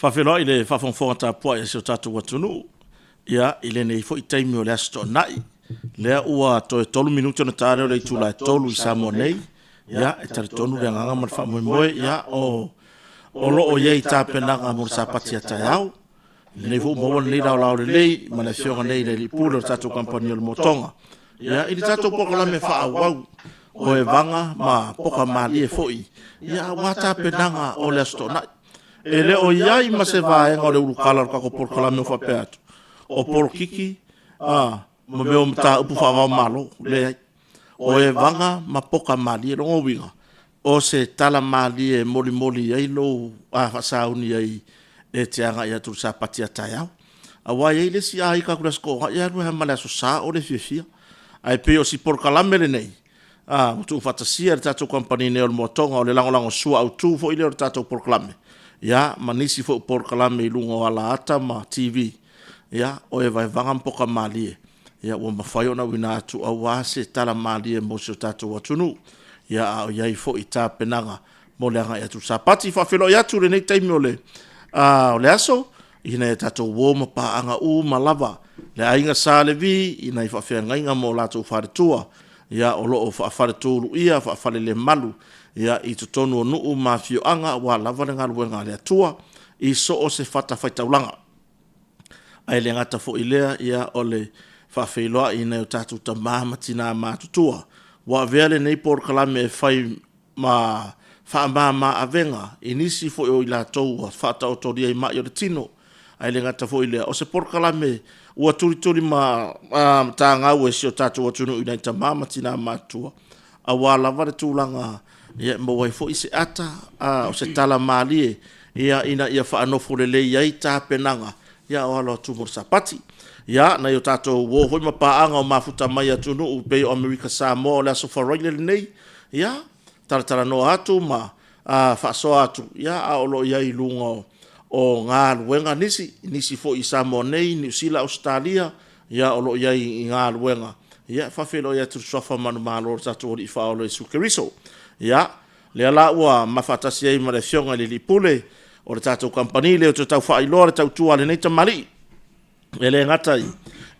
Faafeiloai i le faafogafoga tapuai a si o tatou atunuu, ia, i lenei foi taimi o le Aso Toonai, lea ua toe 3 minute ona ta lea o le itula e 3 i Samoa nei. Ia, e talitonu le agaga ma le faamoemoe, ia, o o lo o i ai tapenaga mo le Sapati a taeao. Lenei foi ua maua lenei laolao lelei ma le afioga nei i le Alii Pule o le tatou Kamupani o le Motoga, ia, i le tatou polokalame faaauau o Evaga ma Poka Malie foi, ia, aua tapenaga o le Aso Toonai. E le o i ai ma se vaega o le ulukala o le tatou polokalame o faapea atu, o polokiki ma mea o mataupu faava o Malo, leai. O evaga ma poka malie. Lona uiga, o se tala malie e molimoli ai lou faasauni ai e te agai atu i le Sapati a taeao. Aua e i ai le isi a ita atu i le Aso Toonai e alu ai lava ma le Aso Sa o le fiafia. Ae pei o si polokalame lenei, ua tuufaatasia e le tatou kamupani nei o le Moatoga, o le lagolagosua autu foi lea o le tatou polokalame, ia ma nisi foi o polokalame i luga o alaata ma TV, ia, o evaevaga ma poka malie, ia ua mafai ona auina atu aua se tala malie mo si o tatou atunuu, ia a o i ai foi tapenaga mo le agai atu i le Sapati. Faafeiloai atu i lenei taimi o le, o le aso i nai a tatou uo ma paaga uma lava, le aiga Sa Levi i nai faafeagaiga ma o latou faletua, ia o lo o faafaletuluia, faafalelemalu, ia i totonu o nuu ma afioaga aua lava le galuega a le Atua i so o se fatafaitaulaga. Ae le gata foi i lea, ia o le faafeiloai i nai o tatou tama ma tina matutua ua avea lenei polokalame e fai ma faamama avega i nisi foi o i latou ua faataotolia i mai o le tino. Ae le gata foi i lea, o se polokalame ua tulituli matagau e si o tatou atunuu i nai tama ma tina matutua, aua lava le tulaga e maua ai foi se ata, o se tala malie ina ia faanofo lelei ai tapenaga a o alo atu mo le Sapati. Ia, nai o tatou uo foi ma paaga o mafuta mai atunuu pei o Amerika Samoa o le Aso Faraile lenei, ia, talatalanoa atu ma faasoa atu, ia, a o lo o i ai i luga o galuega nisi, nisi foi i Samoa nei, Niu Sila, Ausetalia, ia, o lo o i ai i galuega, ia, e faafeiloai atu i le Suafa manumalo o le tatou Alii Faaola Iesu Keriso. Ia, lea la ua ma faatasi ai ma le Afioga i le Alii Pule o le tatou kamupani, lea ou te tau faailoa le tautua a lenei tamalii. E le gata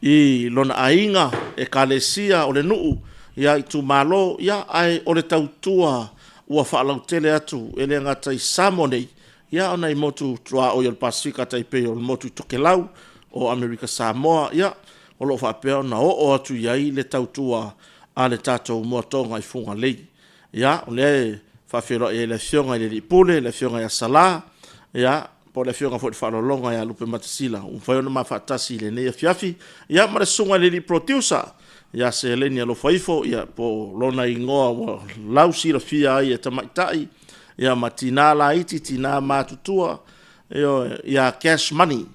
i lona aiga, ekalesia, o le nuu, ia, itumalo, ia, ae o le tautua ua faalautele atu, e le gata i Samoa nei, ia, o nai motu tuaoi o le Pasefika tai pei o le motu i Tokelau, o Amerika Samoa, ia, o lo o faapea ona oo atu i ai le tautua a le tatou Moatoga i Fugalei. Ia, o lea e faafeiloai ai i le Afioga i le Alii Pule, le Afioga ia Sala, ia, po o le Afioga foi i le Faaaloaloga ia Lupematasila ua mafai ona ma faatasi i lenei afiafi, ia ma le Susuga i le Alii Producer ia Seleni Alofaifo, ia po o lona igoa ua lausilafia ai e tamaitai, ia ma tina laiti, tina matutua, ioe, ia Cash Money,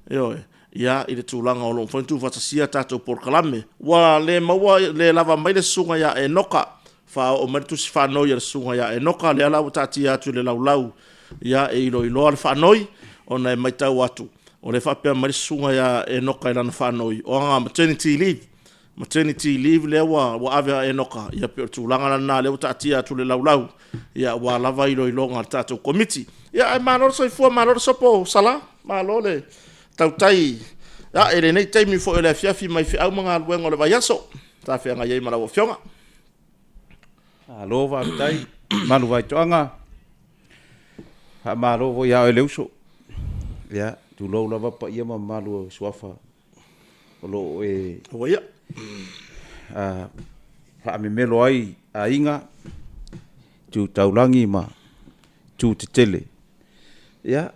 ioe, ia i le tulaga o lo o mafai ona tuufaatasia tatou polokalame. Ua le maua, le lava mai le Susuga ia Enoka Faaoo mai le tusi faanoi a le Susuga ia Enoka, lea la ua taatia atu i le laulau ia e iloiloa le faanoi, ona e matau atu, o lea e faapea mai le Susuga ia Enoka i lana faanoi, o ana maternity leave, maternity leave lea ua, ua ave a Enoka, ia pei o le tulaga lena lea ua taatia atu i le laulau, ia aua lava iloiloga a le tatou Komiti. Ia ae malo le soifua, malo le sopo Sala, malo le tautai ae i lenei taimi foi o le afiafi mai feau ma galuega o le vaiaso sa feagai ai ma lau Afioga. Malo faafetai Malu Vaitoaga, faamalo foi ia oe le uso. Ia, tulou lava paia ma mamalu o suafa o lo o e Ua ia. faamemelo ai aiga, tu taulagi ma tu tetele. Ia,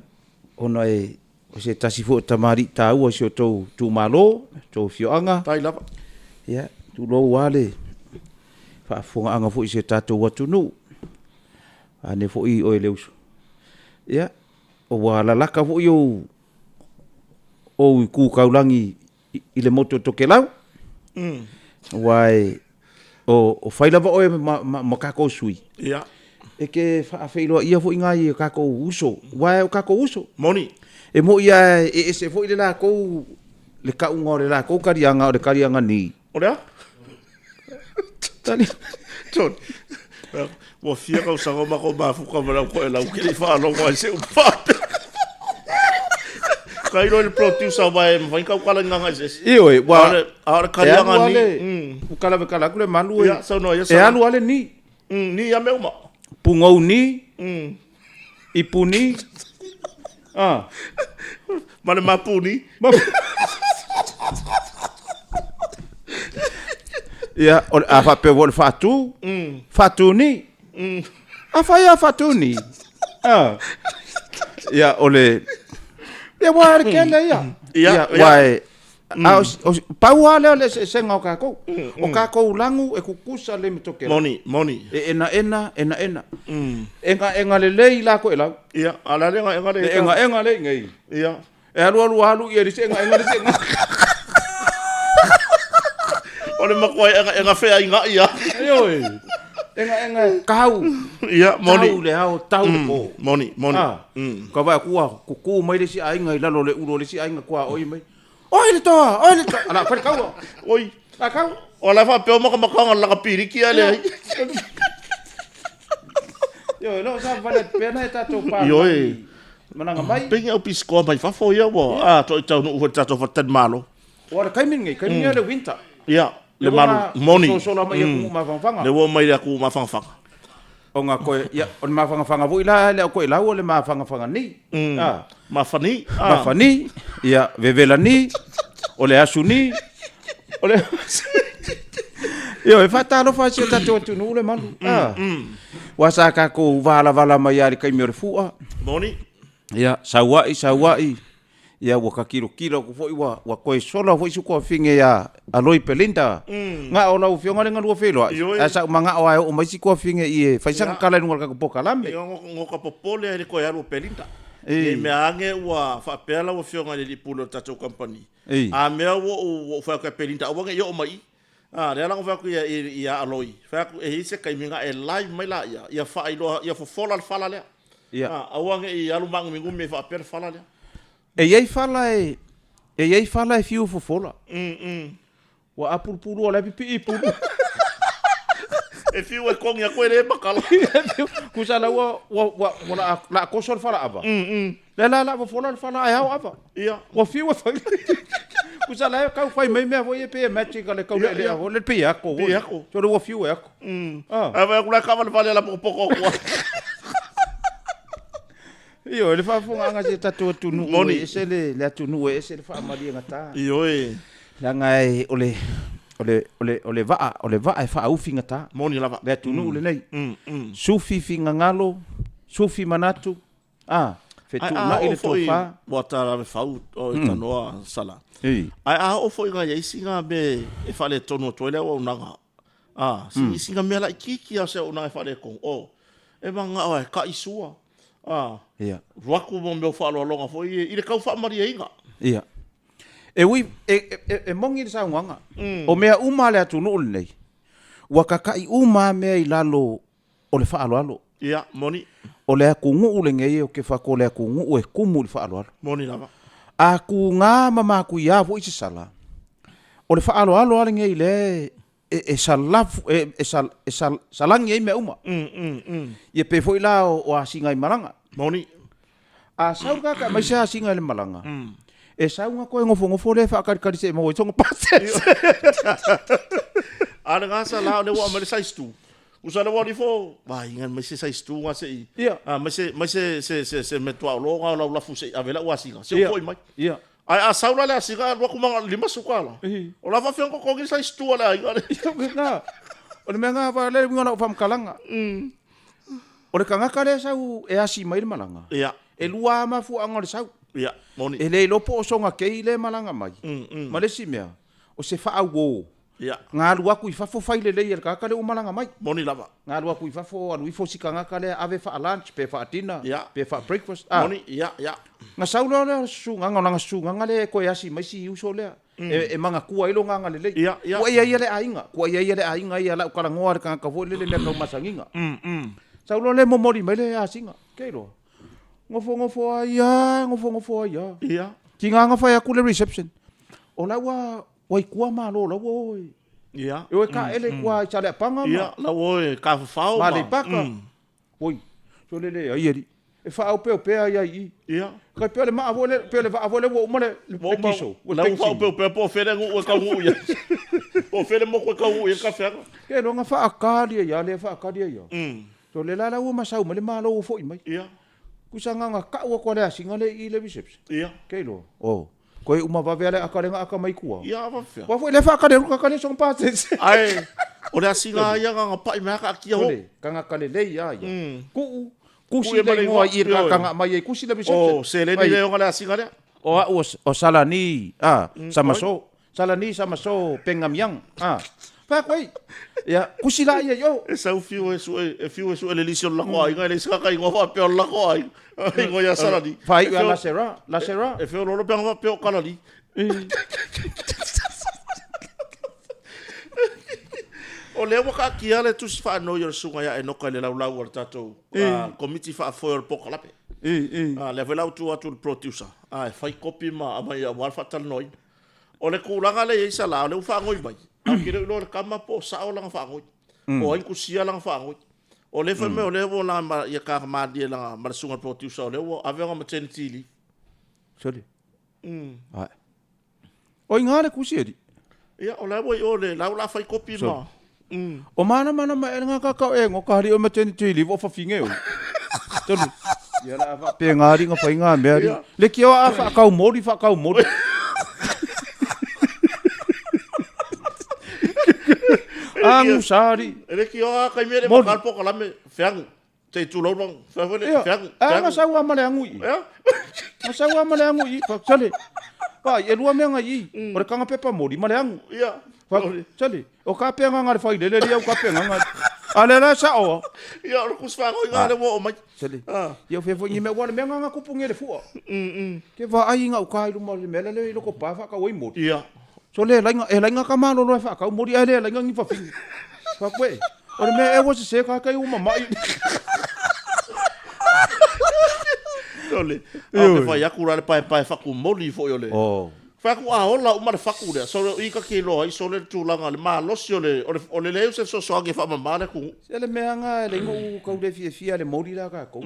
ona e O se tasi foi o tamalii taua i si o outou itumalo, outou afioaga. Faafetai lava. Ia, tulou lava le faafofogaaga foi i si o tatou atunuu, vaeane foi oe le uso. Ia, ua lalaka foi ou itu taulagi i le motu o Tokelau, aua o fai lava oe ma tatou sui, e te faafeiloaia foi nai o tatou uso, aua o tatou uso. Moni. E moni lava e ese foi le latou, le tauga o le latou taliaga o le taliaga ni. O le a? Johnny, ua fia tausaga o matou mafuta ma le au toelau, ou te le i faalogo lava i se upu faapea. Tailo i le producer aua e mafai ona tautala i gaga eseese. Ioe, ua A o le, a o le e alu kaliaga lava ni. le, Mm. ua kalavekala atu le malu e, Ia, saunoa ia e Sala. alu lava le ni. Ni ia mea uma. Pugou ni, ipu ni, ah. Ma le mapu ni. Ia, o le, a faapea foi o le faatu, faatu ni. A fai lava faatu ni. Ah. Ia, o le, ia, ua le kele ia. Ia, Ia, ia. ua e, a o, o, pau lava lea o le eseesega o kakou. O kakou lagu e kukusa le ma tokelau. Moni, moni. E enaena, enaena. Egaega lelei la koelau. Ia, a o le a le egaega le Le egaega le ingei. Ia. E alu alu alu ia le isi egaega le isi egaega. O le matua egaega feainai a. Ioe. Egaega e tau. Ia, moni. Tau le ao, tau le po. Moni, moni. Ah. Ka vaai atu ua kuku mai le isi aiga i lalo o le ulu o le isi aiga tuaoi mai. Oi le toa, oi le toa. Ala fai le kaua. Oi. La kau. O la e faapea o makamakaga o le lakapiliki ae leai. Ioe, lo sa vale atu pea nai tatou pa. Ioe. Malaga mai. Pei ni au pisikoa mai fafo ia ua a to'i taunuu foi i le tatou faletalimalo. Ua le taimi lenei, taimi lenei o le winter. Ia, le malu moni. Sosola mai atunuu mafanafana. Le ua mai le atunuu mafanafana. Ona koe, ia, o le mafanafana foi la le au koelau o le mafanafana ni. Ah. Mafani. Mafani, ia, vevela ni, o le asu ni, o le Ioe, e faatalofa si o tatou atunuu le malu. Ah. Ua sa tatou valavala mai lava i le taimi o le fua. Moni. Ia, saua'i, saua'i. Ia ua ta tilotilo atu foi ua ua toe sola foi si tuafafine ia Aloi Belinda. Na o lau Afioga le galua feiloai, Ioe. ae sa ou manao lava e oo mai si tuafafine i e fai sana tala i luga o le tatou polokalame. Ia, no ka popole ai le toe alu o Belinda. Nei mea ane ua faapea lau Afioga i le alii pule o le tatou kamupani. A mea ua ou ua ou fai atu ia Belinda aua ne i oo mai i i. A, lea la na fai atu ia ia Aloi, fai atu e i ai se taimi na e live mai laia, ia faailoa, ia fofola le fala lea. Ia. A, aua ne i alu maanuminumi ai faapea le fala lea. E i ai fala e, e i ai fala e fiu fofola. Ua apulupulua o la e pipii i pulu. E fiu e kogi atu e le makala. Tusa la ua, ua, ua, ua la, la koso le fala ava. Lea la la fofola le fala ae ao ava. Ia. Ua fiu e fai. Tusa la e kau fai mai mea foi e pei e magic a le kau le'ele'a foi le pei e ako foi. Pei e ako. Sole ua fiu e ako. Ah. Ae fai atu la e kaavalevale ala pokopoko atu ai. Ioe, le faafofogaaga a si o tatou atunuu Moni. e ese le, le atunuu e ese le faamaliegatā. Ioe. Leaga e, o le, o le, o le, o le vaa, o le vaa e faaufigatā. Moni lava. Le atunuu lenei. Sufi finagalo, sufi manatu, a, fetuunai le tofa. Ua talavefau o i tanoa sala. Ei. Ae a oo foi ina i ai sina mea e faaletonu atu ai le auaunaga, a, sina mea laitiiti lava o se auaunaga e faaletonu, o, e manao e ta'i sua, a, Ia. alu atu mo mea o faaaloaloga foi ia i le tau faamalieina. Ia. E ui, e, e, e moni le saunoaga. O mea uma a le atunuu lenei, ua tata'i uma lava mea i lalo o le faaaloalo. Ia, moni. O le atunuu lenei ou te fatu o le atunuu e tumu i le faaaloalo. Moni lava. A tuga ma matuia foi se sala, o le faaaloalo lava lenei lea e, e salafu, e, e, sal, e sal, salagi ai mea uma. Ia pei foi la o, o asiga i malaga. Moni. A sau le tagata e aumai se asiga i le malaga, e sau na toe nofonofo lea e faatalitali seia maua ai sona pasese. A o le gasa la o lea ua aumai le size 2. Usa lea ua alu ifo, vaaiga mai se size 2 ga se i. Ia. A mai se mai se se se se metuaolo ga o lau lafu se i ave lau asiga. Se i foi mai. Ia. Ae a sau la le asiga alu atu ma $50. O la faafefea ona totogi le size 2 a le aiga lea. Ia, o le mea na, o le uiga o lau faamatalaga. O le tagata lea e sau e asi mai le malaga, Ia. e lua lava mafuaaga o le sau. Ia, moni. E le iloa po o sona kei lea e malaga mai, ma le isi mea, o se faauo. Ia. Na alu atu i fafo fai lelei e le tagata lea ua malaga mai. Moni lava. Na alu atu i fafo, alu ifo si tagata lea ave faa-lunch pe faa-dinner, Ia. pe faa-breakfast. Ah. Moni, ia, ia. Na sau loa lea o le susugaga, o lana susugaga lea e toe asi mai si uso lea. E, e manatua ai lona agalelei. Ia, ia. Kua ia ia le aiga, kua ia ia le aiga ia lau talanoa le tagata foi lele mea tau masaniga. Sau loa lea momoli mai le asiga. Ke iloa. Nofonofo ai a, nofonofo ai a. Ia. Tiga na fai atu le reception. O la ua ua i tua malo la ua o e. Ia. E o e kaele i tua i Saleapaga ma. Ia, la ua o e tafafao ma. Aleipata. Oi, sole leai alii. E faaopeopea ai ai i i. Ia. Tai pei o le maa foi lea, pei o le vaa foi lea ua uma le Ua uma, kiso, ua la ua pension. faaopeopea po o fea le nuu e taunuu i ai. Po o fea le motu e taunuu i ai le tafeaga. Ke iloa na faakali ai lava lea, faakali ai lava. So lea la la ua masau mai le Malo ua foi mai. Ia. Tusa na ona tau atu lava le asiga lea i i le reception. Ia. Ke iloa, oh, toe uma vave lava le aka lea na aka mai tua. Ia, a faapefea? Aua foi lea faakali atu ka lea sona pasese. Ae o le asiga lava ia na ona pai mai lava taatia ho. Sole, tagata lelei lava ia. Tuu, kusi le igoa i i le tagata na aumai ai, kusi le reception. Oh, seleni le ona le asiga lea. O au o Salani, a, Samaso, Salani Samaso Pengamiang, a. Fai atu ai, ia, kusi la ia i o. E sau fiu e sue, e fiu e sue le lisi o le lako aiga, e leai se kaka igoa faapea o le lako aiga. Igoa ia Salani. Faaiu ia Lasera, Lasera. E feoloolo pe ana faapea o Kalani. O lea ua taatia le tusi faanoi o le Susuga ia Enoka i le laulau a le tatou Komiti Faafoe o le Pokalape. Lea foi la ua tuu atu i le producer e fai kopi ma aumai aua le faatalanoaina. O le tulaga lea e i ai Sala, o lea ua faanoi mai, ae ou te le o iloa e le tama po o sao lana faanoi, po o ai na tusia lana faanoi. O lea fai mai o lea ua lana ia tagata malilie ma le susuga i le producer o lea ua ave ona maternity leave. Sorry. Ae. O iga le kusi alii. Ia, o la ua i o le, la ua la fai kopi ma. O malamalama ea le gakaka o e ngoka alii o maternity leave o fafine oi. Tolu. Ia la a faapena alii na fai nga mea alii. Le kio a whaakau mori, whaakau mori. Angu sari. E le kio a kai mea le makal po kalame feangu. Te tulou lang. Fea foi le feangu. A nga sau a ma le angu i. Nga sau a ma le angu i. Sale. Pa, e lua mea ngai i. O le kanga pepa mori ma le angu. Ia. Sale. O ka pea nga le fai lele lia o ka pea nga. A le la sa o. Ia, o le kusi whangoi ngā le ua o mai. Sale. Ia o fea foi ni mea ua le mea nga nga kupu nge le fua. Ke va ai nga uka i luma le mea le i loko pa wha ka oi mori. Ia. So le lainga, e lainga ka malolo e wha mori ai le lainga ngi whawhingi. Wha koe, o le mea e ua se se ka kai uma mai. Sole, a ke whai aku ra le pae pae whaku mori foi o le. Oh. Whai aku a ola uma le whaku lea. Sole, i ka ki loa i sole le tūlanga le malosi o le, o le, o le leu se sosoangi e whaamama le kungu. Se le mea nga le ingo u kau le fia fia le mori la ka kou.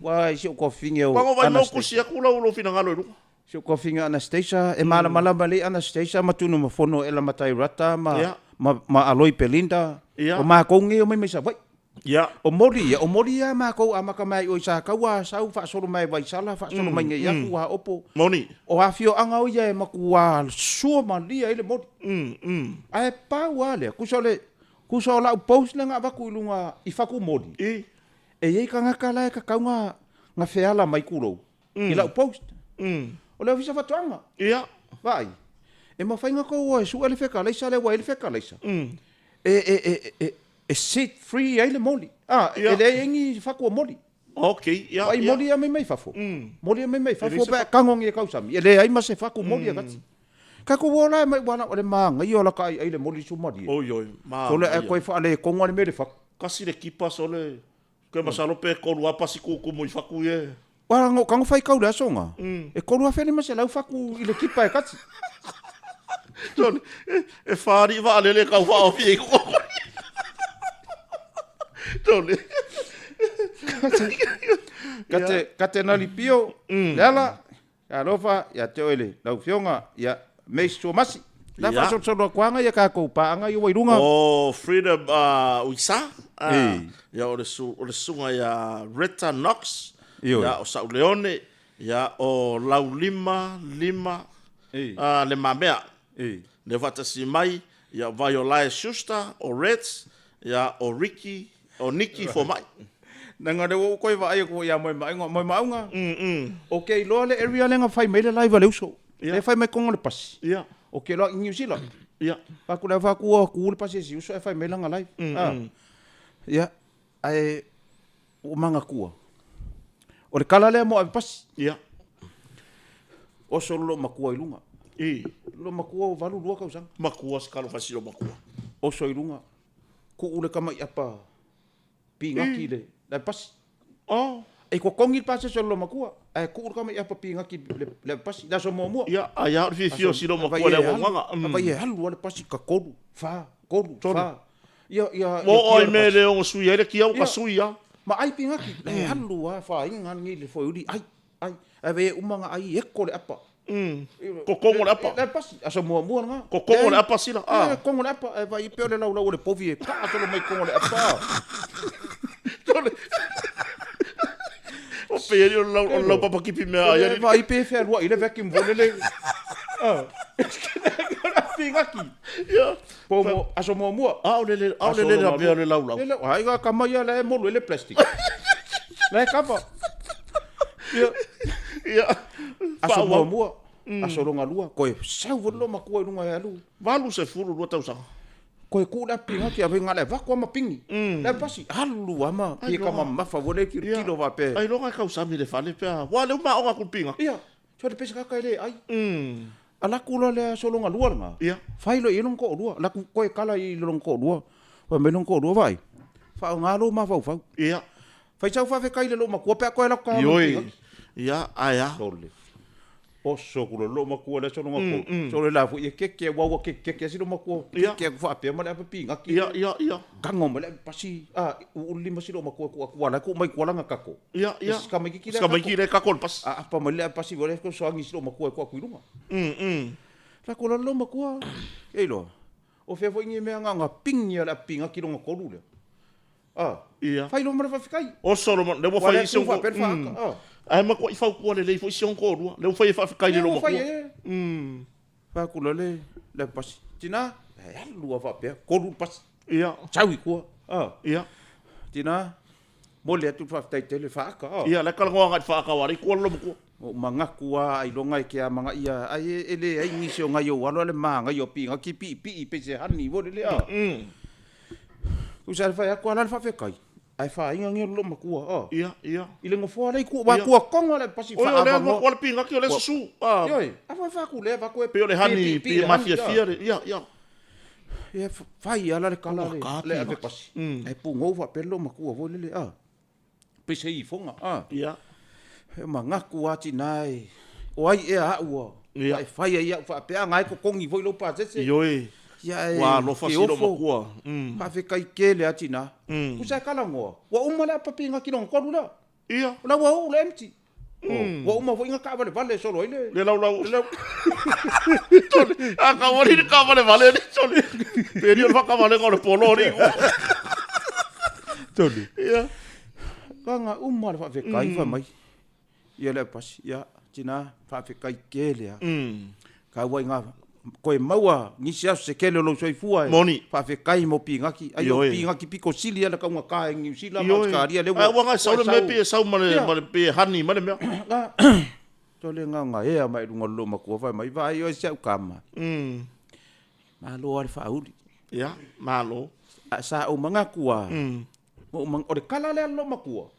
Wa i si o kofine o Pango vai mau kusi aku lau lo finangalo i luga. Si o kofine Anastasia, e malamalama lei Anastasia ma tunu ma fono e la matai rata ma, ma, ma aloi Pelinda. O mākou nge o mai mai Savaii. O mori ia, o mori ia mākou amaka mai o i Sakaua, sau faasolo mai Vaisala, faasolo mai nge iafu a opo. Moni. O afioaga o ia e makuā sua malia ai le mori. Ae pau lava lea, kusa o le, kusa o lau post lea na avatu i luga i faku moli, e i ai tagata la e tatau na feala mai kulou i lau post. O le Ofisa Faatoaga. Vaai, e mafai ona tou o e sue le fekalaisa lea ua i ai le fekalaisa, e set free ai le moli. A, e leai ai ni fatu o moli. Ok, ia, Ai moli ia mai mai fafo. Moli ia mai mai fafo pe kango ngi kausami. E leai ma se fatu moli a kati. Ka ko wola mai wala o le manga i ola ka ai ai le moli sumali. Oi oi, ma. Sole e koe whaale kongo le mere fatu. Kasi le kipa sole. Koe masalo pe kolu a pasi kukumu i faku ie. Wala ngo kango whai kau le asonga. E kolu a whene ma se lau faku i le kipa e kati. Sole, e whaari wa alele kau wha ofi e koko. Sole. Kate, kate nali pio, le ala, alofa, ia te oe le lau fionga, ia Mace Tuamasi. La faasolosolo atu ia kākou paaga ia ua i luga. O Freedom Uisa, ia o le su, o le susuga ia Retta Knox, ia o Sauleone, ia o Laulima Lima Le Mamea. Lea faatasi mai, ia o Vaiolae Schuster, o Reds, ia o Ricky, o Nicky Fomai. Leaga o lea ua ou toe vaai atu foi ia Moemauga, Moemauga, ou te iloa le area lea na fai mai le live a le uso. Lea e fai mai totonu o le pasi. Ou te iloa i Niu Sila. Fai atu lea, fai atu ua tu le pasi e si uso ae fai mai lana live. Ia, ae ua manatua, o le kala lea mo ave pasi. Oso lo matua i luga. Lo matua o 82 tausaga. Matua se kalo fai silo matua. Oso i luga. Kuu le tama i apa pigaki le le pasi. Oh. E kokongi le pasese o le lomakua, ae kuu le tama i apa pigaki le le pasi, le aso muamua. Ia, ai a o le fiafia o si lomakua le auaunaga. Avai e alu lava le pasi ka kolu, fa, kolu, fa. Ia, ia, Ua oo ai mea e le ono sui ai le kia, ua ka sui lava. Ma ai pigaki, la e alu lava fāiga lenei i le foeuli, ai, ai. Ae vaai e uma ona ai eko le apa. Kokogo le apa. Le pasi, aso muamua lena. Kokogo le apa sila. Ah. Kogo le apa, ae vaai pei o le laulau o le povi e kaa solo mai kogo le apa. Tole. O pe o lau o lau papa kipi mea ai. Vaai pe fealuai le vacuum foi lele. Ah. Pigaki. Ia. Po mo aso muamua. A o le le a o le le lavea o le laulau. Le ai ga kama ia la e molu e le plastic. La e kava. Ia. Ia. Aso muamua. Aso longa lua koe sau foi lo makua i luga e alu. 82 tausaga. Koe ku la pinga ki ave ngale vaku ama pingi. La pasi alu ama pi ka mamafa foi le kilo va pe. Ai loga kau sami le fale pe. Wa le uma o ku pinga. Ia. So le pesa kaka e le ai. Ala ku loa le aso longa lua lena. Ia. Fai loa i ai lona toalua. Ala ku koe kala i lona toalua. Fai mai lona toalua, Vaai, faaaoga lou mafaufau. Ia. Fai sau faafetai i le loomatua pe a toe alu atu taeao. Ioe. Ia, ae a. Sole. Oso ku le loomatua i le aso longa tolu. Sole la foi e keke aua ua kekeke lava si loomatua. Keke atu faapea ma le ave pigaki. Ia, ia, ia. Tago mai le ave pasi, a, uulu lima si loomatua e tuu atu aua la e tuu mai tua lana kako. Ia, ia. Si tamaititi lea. Si tamaititi lea e kako le pasi. A apa mai le pasi wale ko soangi si lou matua e tuu atu i luga. La ko lalo matua. E iloa. O fea foi ni mea nga pingi a le pinga ki longa kolu lea. Ah. Ia. Fai loa ma le faafetai. Oso lo le ua fai si ongo. Ae matua i fautua lelei foi si ongo lua. Le ua fai e faafetai le lou matua. Fai atu loa le le pasi. Tina, e alu lava faapea, kolu le pasi. Ia. Sau i tua. Ah. Ia. Tina, Momoli atu le faafetai tele faaka a. Ia, le talanoa agai i le faaka aua lea i tua le lomatua. Ua ou manatu a ailoga e ke amanaia ai e leai nisi o nai ou alo a le manaia o pigaki piipii pei se honey foi lele a. Tusa le fai atu a la le faafetai ae faaiga nei o le loomatua a. Ia, ia. I le nofoa lea i tua, ua tua tonu a le pasi Oi, o lea ua le pigaki o lea susu a. Ioe, a foi faaku lea avatu e Pei o le honey, pei e mafiafia le, ia, ia. Ia fai ala le kala le, le ave pasi. Ae pugou faapea le loomatua foi lele a. Pei se ifoga a. Ia. E manatu a tina e, o ai ea au a. Ia. E fai ai au faapea, a na e totogi foi lou pasese. Ioe. Ia e. Ua alofa si loomatua. Faafetai tele a tina. Tusa e talanoa, ua uma le apa pigaki lona tolu lea. Ia. O la ua oo le empty. Ua uma foi na taavalevale e solo ai le. Le laulau. Le lau. Sole. A kaua ni taavalevale ni sole. Pe ni o le whakavalenga o le polo ni. Tolu. Ia. Kanga uma le faafetai fai mai. Ia le pasi. Ia, tina, faafetai tele a. Kaua i ngā koe maua nisi aso se kele o lou soifua e Moni. faafetai mo pigaki. Ai o Ioe. pigaki piko sili ala kaugata e Niu Sila ma Ioe. Ausetalia lea Ai ua ngai sau le mea pe sau ma le Ia. ma le pe honey ma le mea. Na, tole ngaga ea mai luga o le loomatua fai mai, vaai oe si au kama. Malo a le faauli. Ia, malo. A sa ou manatu a, o le kala lea a le loomatua,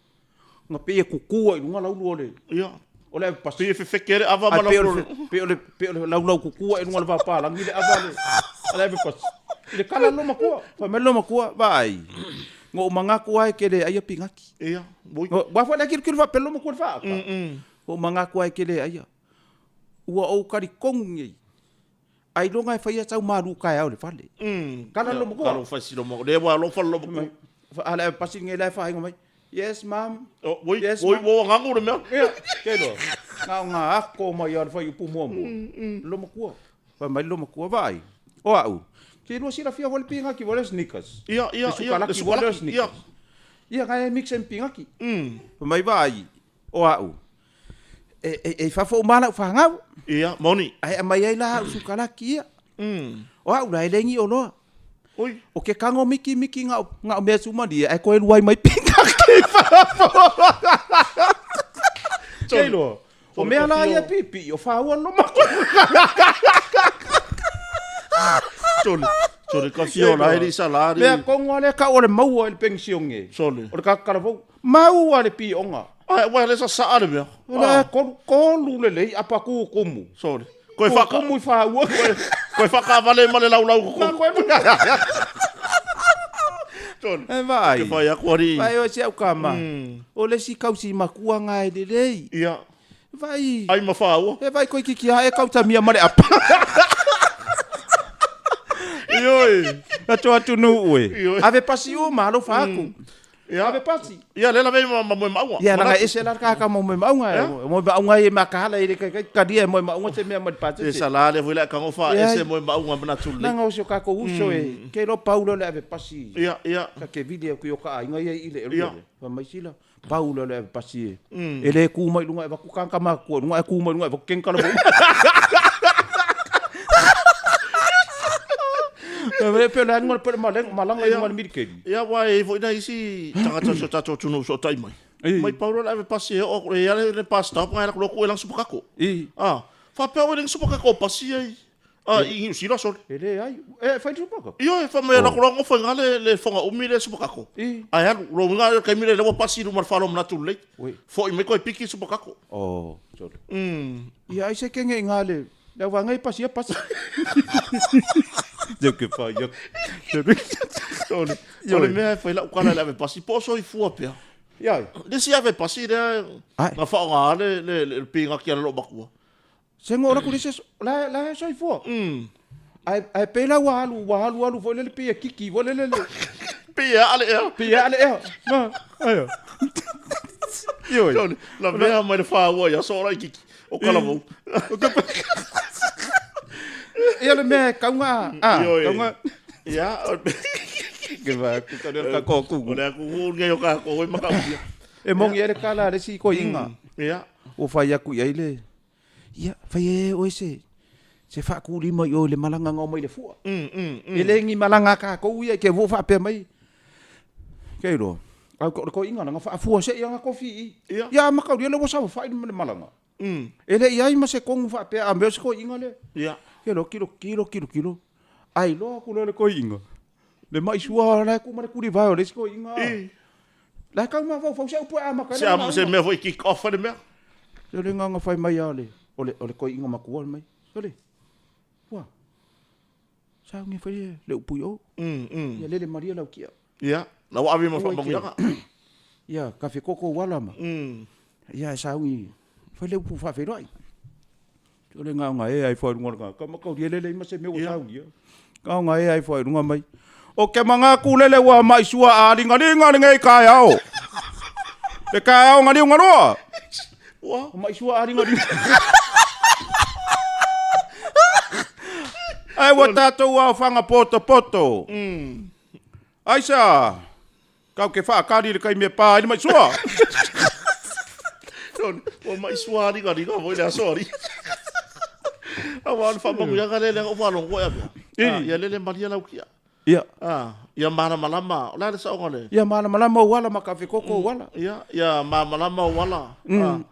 Na pei e kuku ai i luga laulu o le Ia. o le ave pasi. Pei e fefeke le ava ma Ai, pei o lau le pei o le pei o le laulau kuku ai i luga o le vapalagi le ava le a le ave pasi. I le kala le loomatua. Fai mai le loomatua, vaai, na ou manatu lava e te le aia pigaki. Ia, oi. Aua foi le kilokilo faapea le loomatua i le faata. Na ou manatu lava e te le aia. Ua ou talitonu nei, ailoga e faia sau malu taeao i le fale. Kala le loomatua. Kala fai si loomatua. Le ua alofa le loomatua. A le pasi nei la e faaingo mai. Yes, ma'am. Oh, oi, Yes, oi, ma'am. ua gagu le mea. Ia, ke loa. Na o ngā ako mai a le whaiupu muamua. Loomatua. Fai mai le loomatua, vaai. O au, ke lua silafia foi le pigaki foi le sneakers. Ia, ia, Le ia, le sukalaki foi le sukalaki, ia. sneakers. Ia, ngai e mix em pigaki. Fai mai, vaai, o au, e, e, e i fafo uma lau fanau. Ia, moni. Ae aumai ai la au sukalaki ia. O au la e le oloa. Oi. O ke kago mikimiki nga o mea sumalie, ae koe lua ai mai pigaki i fafo. Kei loa. O mea la ia piipii, o whaua lo matua. Sole, sole, ka fia o la e sa la Mea kongo ale ka o le maua i le penisione. Sole. O le kakalavou. Maua le pionga. Ai, ua le sa saa le mea. O le kolu, kolu lelei apa kukumu. Sole. Koe whaka. Kukumu i whaua. Koe whakawale ma le laulau kuku. Ma koe Sole. E vaai. Ke whai aku ari. Vaai o si au kama. O le si kausi makua ngā e lelei. Ia. Vai. Ai ma whaua. E vai koe kiki a e kautamia ma le apa. Ioi. Atu atu nu ue. Ioi. Ave pasi u malo whaaku. Ave pasi. Ia, lea lavea ma Moemauga. Ia, leaga e ese la le kaka ma Moemauga. O Moemauga e makahala e le kai talia e Moemauga se mea mai le pasese. E sala lea foi le tago faaese Moemauga manatu lelei. Leaga o si o tatou uso e ke iloa pau lea o le ave pasi. Ia, ia. Ta te vili atu i o ta aiga ia i le elu. Fai mai sila, pau lea o le ave pasi e. E le tu mai i luga e avatu tagata matutua i luga ae tu mai i luga e avatu keni talavou. E pei o le aluga o le malaga i luga o le militeli. Ia, aua e i ai foi nai isi tagata o si o tatou atunuu e fesootai mai. Mai pau loa le ave pasi e oo atu, e i ai lava le bus stop na e alu atu loa tuu ai lana supakako. A, faapea oi le supakako o pasi ia i i Niu Sila sole. E leai. E fai le supakako? Ioe, fai mai e alu atu loa nofo i ina le foga umi lea supakako. Ae alu, o lona uiga o le taimi lea ua pasi i luma o le fale o manatu lelei. Foi mai toe piki le supakako. Oh, sole. Ia ai se kenge i ngā le le au vaega e pasi ia pasi. Te ke whai atu. Sole. O le mea e fai lau tala i le ave pasi, po o soifua pea. Ia. Le isi ave pasi lea na faaaoga le pinati a le loomatua. Se ngo la ku le se la la he soifua. Ae ae pei la ua alu ua alu alu foi lele pei e kiki foi lele le Pei e aa le ea. Pei e aa le ea. Na, aia. Ioe. Sole, lavea mai le whāua i aso ora i kiki. O kalavou. Ia le mea e kaunga, a, kaunga. Ia, Ke va, ku ka le ka ko ku. O le aku hu nei o ka ko i makautia. E mongi e le kala le si ko inga. Ia. Ua fai aku i ai le, ia, fai e oe se, se faakulima i o i le malaga na omai le fua. E le ni malaga a tatou ia, ke vua faapea mai, ke iloa, au o le toeaina la, na faafua se i ana tofi i i. Ia, ia mataulia lea ua saofai le malaga. E le i ai ma se tonu faapea a mea o se toeaina lea. Ia. Ke iloa, kilo, kilo, kilo, kilo, a iloa atu loa le toeaina, le mai sua la e tu ma le tulivae o le isi toeaina. La e tau mafaufau se upu e amata ai lana lauga. Se mea foi kick off ai le mea. O le agaga fai mai a o le, o le toeaina matua mai. Sole, ua, sauni fai le upu i o. Ia lele malie lau kia. Ia, la ua ave ma faamanuiaga. Ia, kafe koko uala ma. Ia, e sauni fai le upu faafeiloai. O le gaoga e ai fua i luga o le gaoga. Ka makauli e lele ma se mea ua saunia. Gaoga e ai fua i luga mai. O ke mangaku lele ua mai sua a lingalinga lenei taeao. Le taeao ngaliu ngalua. Ua. O mai sua a lingalinga. Ai ua tatou aofaga potopoto. Aisa. Kau ke whaakari i le taimi e pā ai le maisua. Ua maisua ringaringa foi le aso ari. Aua o le faamanuiaga lea lea na ou faalogo e avea. Ia lele malie lau kia. Ia. Ia malamalama, o le a le saoga o le? Ia malamalama ou ala ma kafe koko ou ala. Ia, ia malamalama ou ala.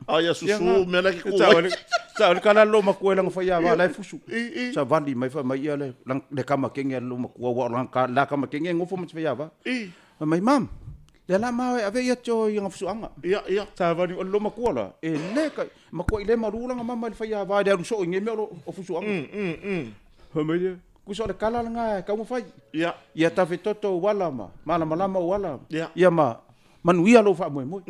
A ia susu mea la e ke ku ai. Sa o le kala lo makua langa fai ava la e fusu. Sa vali mai fai mai ia le le kama kenge a lo makua wa la ka la kama kenge ngofo ma fai ava. Fai mai mam, le la ma e ave ia tio i nga fusuanga. Ia, ia. Sa vali o lo makua la e le ka makua i le malu langa mama le fai ava le alu so i nge mea o fusuanga. Fai mai ia kusa o le kala langa e kaumafai. Ia. Ia tafetoto ou ala ma malamalama ou ala. Ia. Ia ma manuia lou faamoemoe.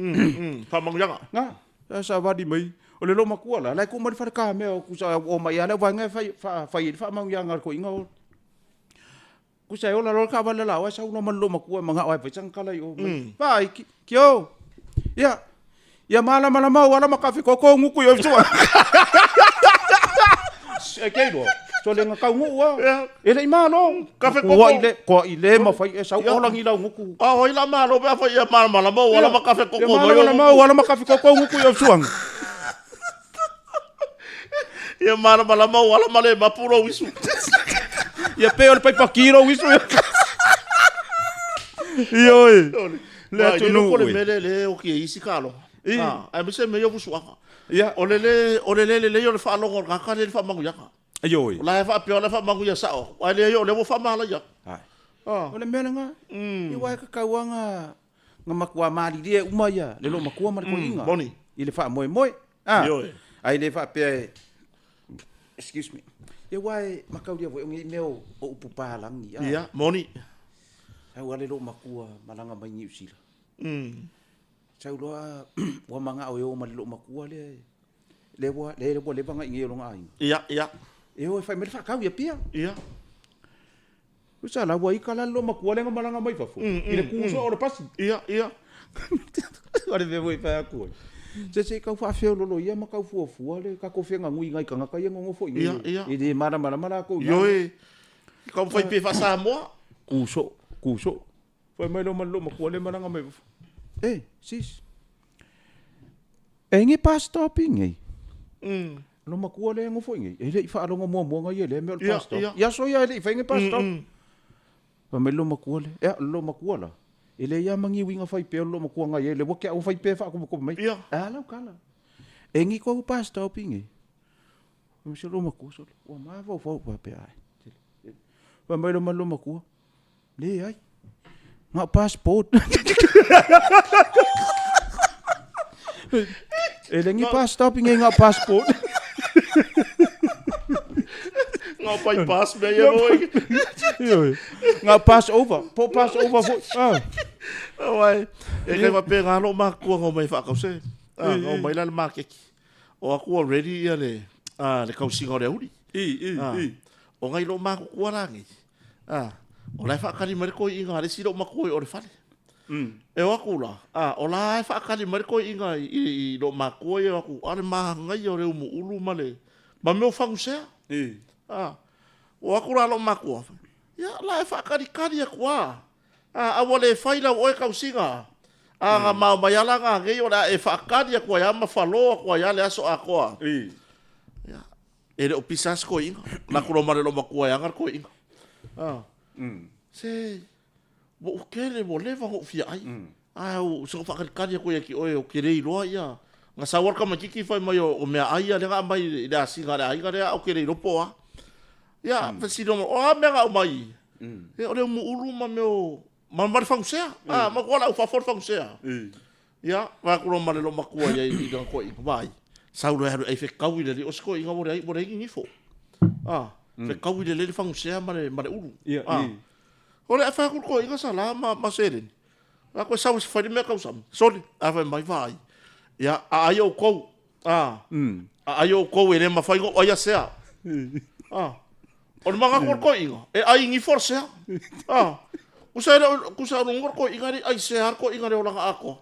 Faamanuiaga. Nga, sa savali mai, o le loomatua la, la e tuu mai le fale kamea o kusa o mai lava le auvaega e fai, fai ai le faamanuiaga a le toeaina o. Kusa e ola loa le taavale a laoa e sau loa ma le loomatua e manao lava e fai sana tala i o. Vaai, Kio, ia, Ia malamalama ou ala ma kafe koko nguku i oe. E kei roa. So le ngakau nguu a. E le i malo. Kafe koko. Kua i le, kua i le ma fai e sau ola ngi lau nguku. A hoi la malo pe a fai ia malamalama ou ala ma kafe koko. Ia malamalama ou ala ma kafe koko nguku i oe suanga. Ia malamalama ou ala ma le mapu lou isu. Ia pe o le paipa ki lou isu. Ioe. Le atunuu. O le mea lea e oki ai isi kaloga. Aemaise mea ia o fusuaga. Ia. O le le o le le lelei o le faalogo o le tagata lea i le faamanuiaga. Ioe. O la e faapea o la e faamanuia sao atu, ae leai o lea ua faamalaia atu. O le mea lena. Ia aua e tatau lava ona na matua malilie uma ia le loomatua ma le toeaina i le faamoemoe. A, ae le faapea e, excuse me, ia aua e mataulia foi o nei mea o upu palagi. A, ia, moni. Sau lava le loomatua malaga mai Niu Sila. Sau loa ua manao e o ma le loomatua lea, lea ua, lea ua leva ona i inei o lona aiga. Ia, ia. E o e fai mai le faatau i Apia. Ia. Sa la ua ika la le loomatua lea na malaga mai fafo i le ku soo o le pasi. Ia, ia. O le mea foi e fai atu ai. Se se i tau faafeololo ia ma tau fuafua le tatou feaganui i nai tagata ia e nonofo i inei. Ia, ia. E le malamalama latou i na. Ioe. Taumafai pea faa-Samoa. Ku soo, ku soo. Fai mai loa ma le loomatua lea e malaga mai fafo. E, sis. E ngi bus stop i nei. Lo matua lea e nofo i nei, e le i faalogo muamua na ia i lea mea o le bus stop. I aso ia e le i fai ni bus stop. Fai mai le loomatua lea, ea, le loomatua la, e leai lava ma ni uiga fai pea o le loomatua na i ai, lea ua tea ua fai pea faakomekope mai. E a lau tala? E ngi kou bus stop i nei. Fai mai si loomatua, sole, ua mafaufau faapea, ae. Fai mai loa ma le loomatua, Leai. Na o passport. E le ni pass stop ngai ngā passport. Ngā pai pass mea ia moi. Ngā pass over. Po pass over foi. Ah. Wai. E kai wape ngā lo makua ngau mai whaakause. Ah, ngau mai la le makeki. O aku already ia le, ah, le kausinga o le auri. I, i, i. O ngai lo makukua la ngai. A, o la e faakali mai le toeaina a le isi loomatua i o le fale. E o atu la, a, o la e faakali mai le toeaina i loomatua ia e o atu, a o le manaia o le umuulu ma le, ma mea o fagusea. A, o atu la loomatua, ia, la e faakalikali atu lava. A, a ua le fai lau oe tausiga, a na mao mai lava la nanei o le a e faakali atu ai lava ma falo atu ai lava le aso atoa. Ia, E le o pisa se toeaina. Na kuro ma le loomatua e aga le toeaina. Ah. Se, ua ou tele, ua leva ona ou fia ai. Ae o se faakalikali atu ia ki oe ou te le iloa ia. Na sau lava le tamaititi fai mai o meaai ia lea na aumai i le asiga a le aiga lea, ae ou te le iloa po o a. Ia, fesili mai, o a mea na aumai? Ia, o le umuulu ma mea o, ma le fagusea. Ah, matua lau fafo le fagusea. Ia, vaai atu loa ma le loomatua ia i lana toeaina, vaai, sau loa e alu e ai fetaui lelei, o se toeaina ua leai, ua leai ni nifo. A, fetaui lelei le fagusea ma le, ma le ulu. A, o le a fai atu le toeaina sa la ma, ma seleni. A koe sau e fai le mea tausami, sole, a fai mai, vaai. Ia, a ai outou, a, a ai outou e le mafai ona ou aia sea. A, O le manatu o le toeaina, e ai nifo le sea. Ah, kusa e le o, kusa o luga le toeaina e le i ai sea le toeaina le olaga atoa.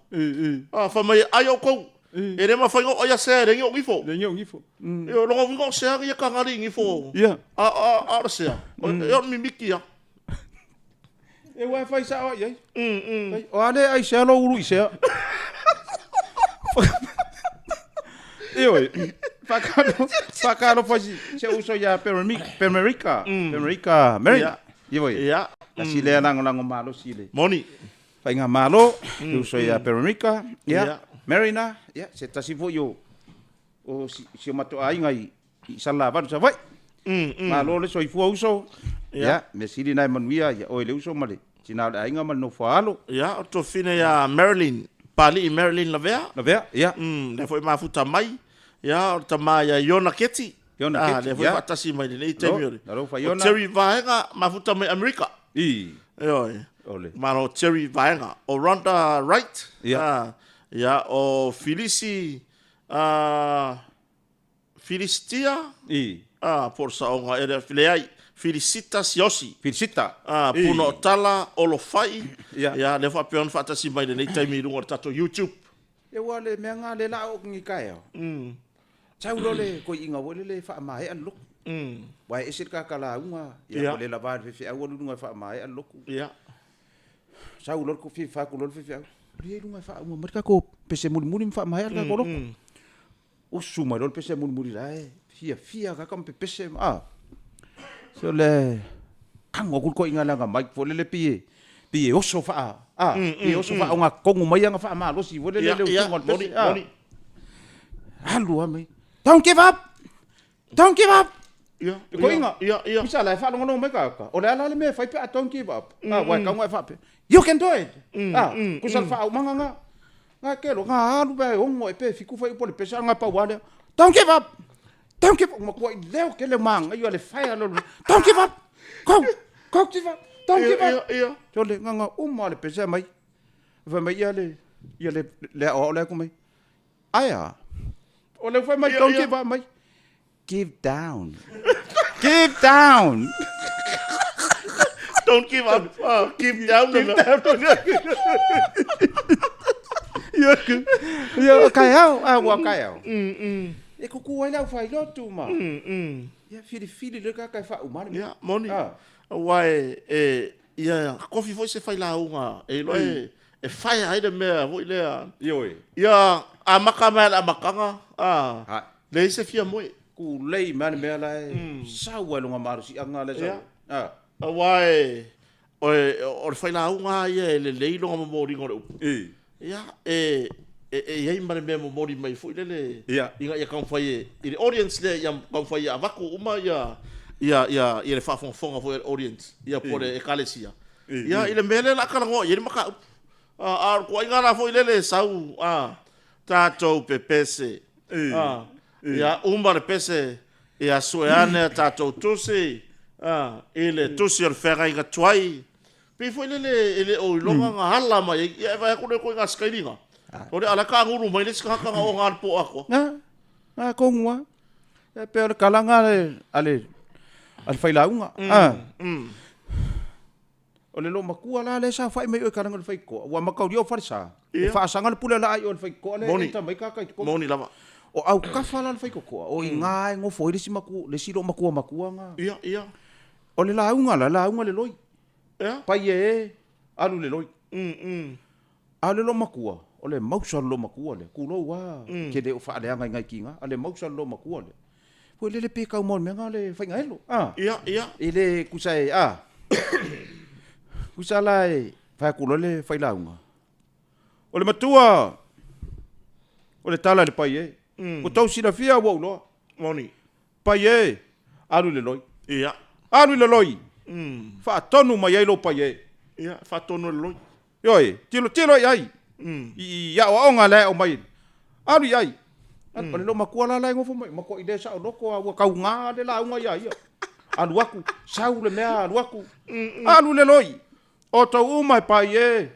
Ah, fai mai e ai outou, e le mafai ona ou aia sea e leai ni ou nifo. Leai ni ou nifo. Ioe, o lona uiga o sea ia tagali i nifo. A, a, a o le sea, o le mimiti ia. E ua e fai sao ai ai. O a le ai sea lou ulu i sea. Ioe, whakalo, whakalo si, se uso ia Pemerika, Pemerika, Mary. Ioe. Ia. Tasi lea lagolago malosi i le. Moni. Faigamalo, le uso ia Pemerika, ia, Marina, ia, se tasi foi o, o si, si o matou aiga i, i Salelavalu, Savaii. Malo le soifua uso. Ia, mea sili na e manuia ia oe le uso ma le tina o le aiga ma le nofo a alo. Ia, o le tuafafine ia Marilyn, Papalii Marilyn Lavea. Lavea, ia. Lea foi e mafuta mai. Ia, o le tama ia Iona Keti. Iona Keti, ia. Lea foi e faatasi mai lenei taimi o le. Alofa Iona. O Terry Vaega, mafuta mai Amerika. I. Ioe. O le. Malo Terry Vaega. O Rhonda Wright. Ia. Ia, o Filisi, Filistia, I. a, po o le saoga, e le, leai, Filisita Siosi. Filisita. A, Puna o Tala, Olofai, Ia. ia, lea faapea ona faatasi mai lenei taimi i luga o le tatou YouTube. Ia ua le mea nga le la o ni taeao. Sau loa le toeaina foi lele e faamaea le lotu. Aua e ese le tata lauga, ia ua le lava le faifeau alu i luga e faamaea le lotu. Ia. Sau loa le fia atu loa le faifeau, alu ia i luga e faauma mai le tatou pese mulimuli ma faamaea le tatou lotu. Usu mai loa le pese mulimuli la e fiafia kaka ma pepese ma a. So le kago atu le toeaina lana mic foi lele pei e pei e oso faa a pei e oso faaogatotonu mai ana faamalosi foi lele le usuga o le pese a. Alu lava mai, don't give up! Don't give up! Ia, Le toeaina, ia, ia. Misa la e faalogologo mai tagata, o le a la le mea e fai pe a don't give up? A, ua e tatau ona e faapea, you can do it! A, tusa le faaaumaga na. Nga ke loa, nga alu pe ono e pe fitu fuaiupu o le pese, a nga pau lava lea, don't give up! Don't give up! Ua matuai leo tele o magaia le fire lea o le, don't give up! Go! Go give up! Don't give up! Ia, ia. Sole, nga uma lava le pese aumai. Fai mai ia le, ia le, le aoao lea atu mai, Aia, o lea ua fai mai, don't give up mai. Give down. Give down. Don't give up. Keep down. Keep down. Ia, ia, kaeao, a ua kaeao. E kuku ai le aufailotu ma. Ia, filifili le kaka e faauma le mea. Ia, moni. Aua e, e, ia, kofi foi se failauga e iloa e, e faia ai le mea foi lea. Ioe. Ia, amata mai le amataga, a, leai se fia moe. Kulei mai le mea la e sau ai lona malosiaga lea sau. Ia. Aua e, o le failauga lava ia e lelei lona momoliga o le upu. Ia, e, e, e i ai ma le mea e momoli mai foi lele, Ia. ina ia taumafai e, i le audience lea, ia taumafai ia avatu uma ia, ia, ia, ia le faafogafoga foi a le audience, ia po o le ekalesia, ia, i le mea lea o le a talanoa i ai le mataupu. A, a o le tuuaiga la foi lele e sau, a, tatou pepese, a, ia uma le pese, ia sue ane a tatou tusi, a, i le tusi o le feagaiga tuai, Pei foi lele e le o iloga na ala mai ai, ia e vaai atu lea ituaiga sikailiga, o le a la e taagulu mai le isi tagata na oga le po atoa. Na, na tonu lava. E pei o le kalaga a le, a le, a le failauga. A. O le loomatua la lea e saofai mai i o i kalaga o le faitotoa, ua mataulia o falesa, e faasaga le pule laa i o i le faitotoa lea e enter mai kaka i totonu. Moni lava. O autafa la o le faitotoa, o i ina e nofo ai le isi matua, le isi loomatua matua na. Ia, ia. O le lauga la, lauga le loi. Ea? Pai e, alu le loi. A o le loomatua, o le mausa o le loomatua lea, tulou a, ke le o faaleaga i nai tiga, a le mausa o le loomatua lea. Foi lele pe tau mau i le mea na o le faigaelo, a. Ia, ia. E le tusa e, a. Tusa la e fai atu loa le failauga. O le matua, o le tala i le pai e. Ua tou silafia ua ou iloa. Moni. Pai e, alu i le loi. Ia. Alu i le loi. Faatonu mai ai lou pai e. Ia, faatonu e le loi. Ioe, tilotilo i ai. I aoaoga la e aumai. Alu i ai. O le loomatua la la e nofo mai, matuai le saoloto a ua tauga le lauga ia ia. Alu atu, sau le mea alu atu. Alu i le loi. O tou uma e pai e,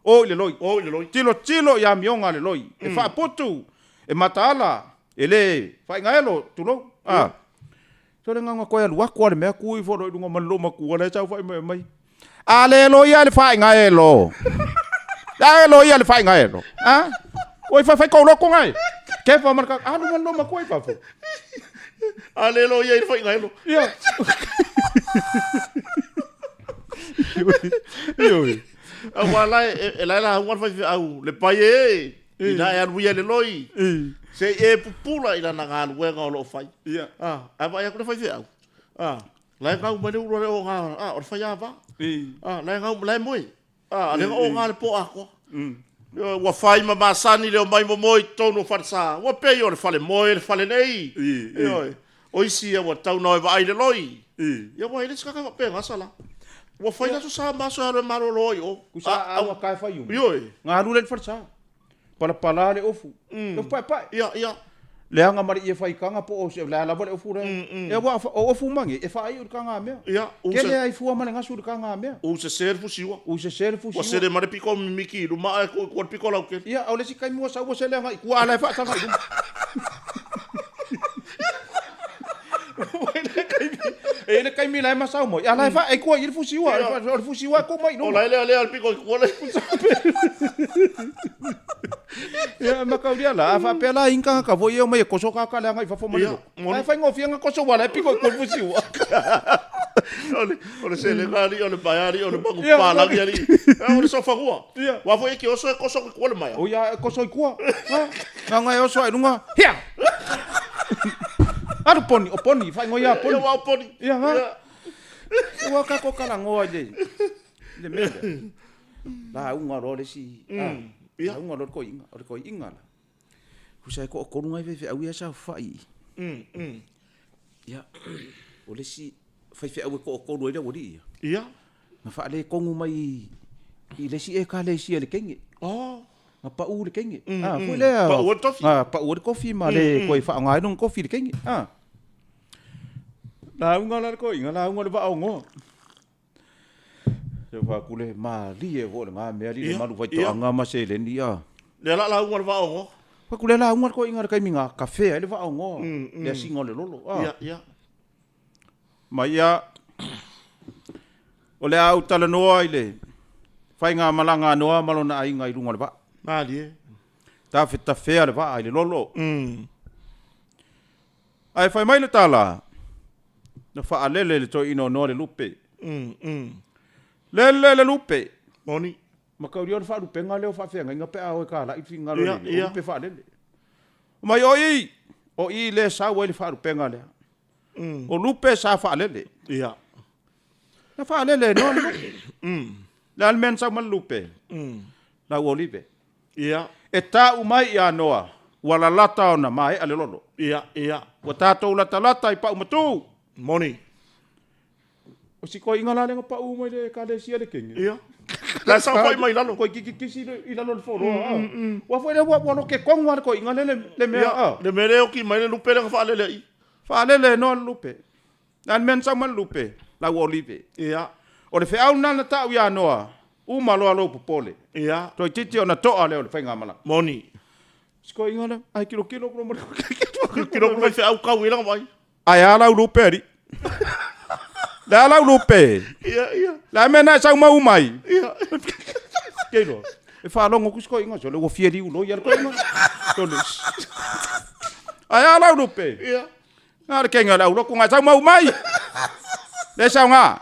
O i le loi. O i le loi. Tilotilo i amioga a le loi. E faaputu, e mataala, e le faaigaelo, tulou. A. Sole gauga koe alu atu a le mea tu ifo loa i luga ma le loomatua la e saofai mai mai. A le loia le faaigaelo. A e loia le faaigaelo. A? Oi fai fai kou loko ngai. Kefa ma le ka alu ma le loomatua i fafo. A le loia i le faaigaelo. Ia. Ioe. Aua la e, e la e lauga le faifeau, le pai e, ina e alu ia i le loi, se i e pupula i lana galuega o lo o fai. Ia. A, ae vaai atu le faifeau, a, la e gau mai le ulu a le oga, a, o le faiava. A, la e gau, la e moe. A, a lea na oga le po atoa. Ua fai ma masani le omai momoe i totonu o falesa. Ua pei o le fale moe le fale nei. Ioe. O isi ia ua tatau ona o e vaai i le loi. Ia ua i ai le isi tagata faapena sala. Ua fai le aso sa ma aso e alu e malolo ai i o. Kusa a ua ka e fai uma. Ioe. Ga alu lea i le falesa. Palapala le ofu. Le ofu paepae. Ia, ia. Leaga ma le ie faitaga po o se, le a lava le ofu lea. Ia aua o ofu ma nei, e faaiu i le tagamea. Ia, u Kele ai fua ma le gasu i le tagamea. U sese le fusiua. U sese le fusiua. Ua sele ma le piko mimiki i luma ae tuu i tua le piko lautele. Ia, a o le isi taimi ua sau ua sele agai i tua, a o la e faasaga i luma. E i ai le taimi la e masau mai, a la e faa, e tua i le fusiua, o le fusiua e tuu mai i luma. O la e lealea le piko i tua le. Ia, mataulia la, a faapea la i ni tagata foi e omai e koso kaka leaga i fafo ma le lotu. Ae faigofie ona koso aua la e piko i tua le fusiua. O le selega alii, o le maea alii, o le manupapalagi alii. O le sofanua. Aua foi e te oso e koso i tua le maea. O ia, e koso i tua. Gauga e oso ai i luga, hea! Alu poni, o poni, faaigoa ia poni. Ia, ua o poni. Ia, ha. Ua tatou talanoa i le, i le mea lea. Lauga loa le isi, Ia. lauga loa le toeaina, o le toeaina la. Tusa e toatolu nai faifeau ia sa saofai i i. Ia, o le isi faifeau e toatolu ai le aualii ia. Ia. Na faaletonu mai i le isi ekalesia i le teine. Oh. Na pau le teine. Ah, foi lea. Pau ai le tofi. Ah, pau ai le kofi ma le toe faaaoga ai lona kofi i le teine. Ah. Lauga la le toeaina, lauga le vaaogoa. Se fa ku le malie foi lena mea li le malu faitoaga ma seleni a. Lea la lauga le vaaogoa. Fa ku le lauga le toeaina le taimi na kafea ai le vaaogoa le asiga o le lolo. Ia, ia. Ma ia. O le a ou talanoa i le faigamalaga a Noa ma lona aiga i luga o le vaa. Malie. Tafetafea le vaa i le lolo. Ae fai mai le tala, na faalele e le toeaina o Noa le lupe. Lele le lupe. Moni. Mataulia o le faalupega lea o faafeagaiga pe a o e talai le finagalo o le Alii, o lupe faalele. Mai o i, o i lea e sau ai le faalupega lea. O lupe sa faalele. Na faalele e Noa le lupe. Le a le mea na sau ma le lupe? Lau olive. E tau mai ia Noa, ua lalata ona maea le lolo. Ua tatou latalata i paumatu. Moni. O si toeaina la lea na pau mai le ekalesia le kenge. Ia. La sa foi mai lalo. Koi kiki kisi i lalo le foloa. Mm, mm. Ua foi le ua ua loke kongu le toeaina le le mea. Ia, le mea le oki mai le lupe le na faalele i. Faalele no le lupe. Na le mea na sau mai le lupe, lau olive. Ia. O le feau lena na tau ia Noa, uma loa lou popole. Ia. Toeitiiti ona toa lea o le faigamalaga. Moni. Si toeaina lea, ai kilokilo kulo ma le Kilokilo mai feau kau i langa vai. Ae a lau lupe alii? Le a lau lupe? Ia, ia. Le a mea na e sau mau mai? Ia. Kei loa. E faalogo atu si toeaina, sole ua fia liu loi a le toeaina. Sole. Ae a lau lupe? Ia. Na le kenge o le aulotu na e sau mau mai. Le saoga.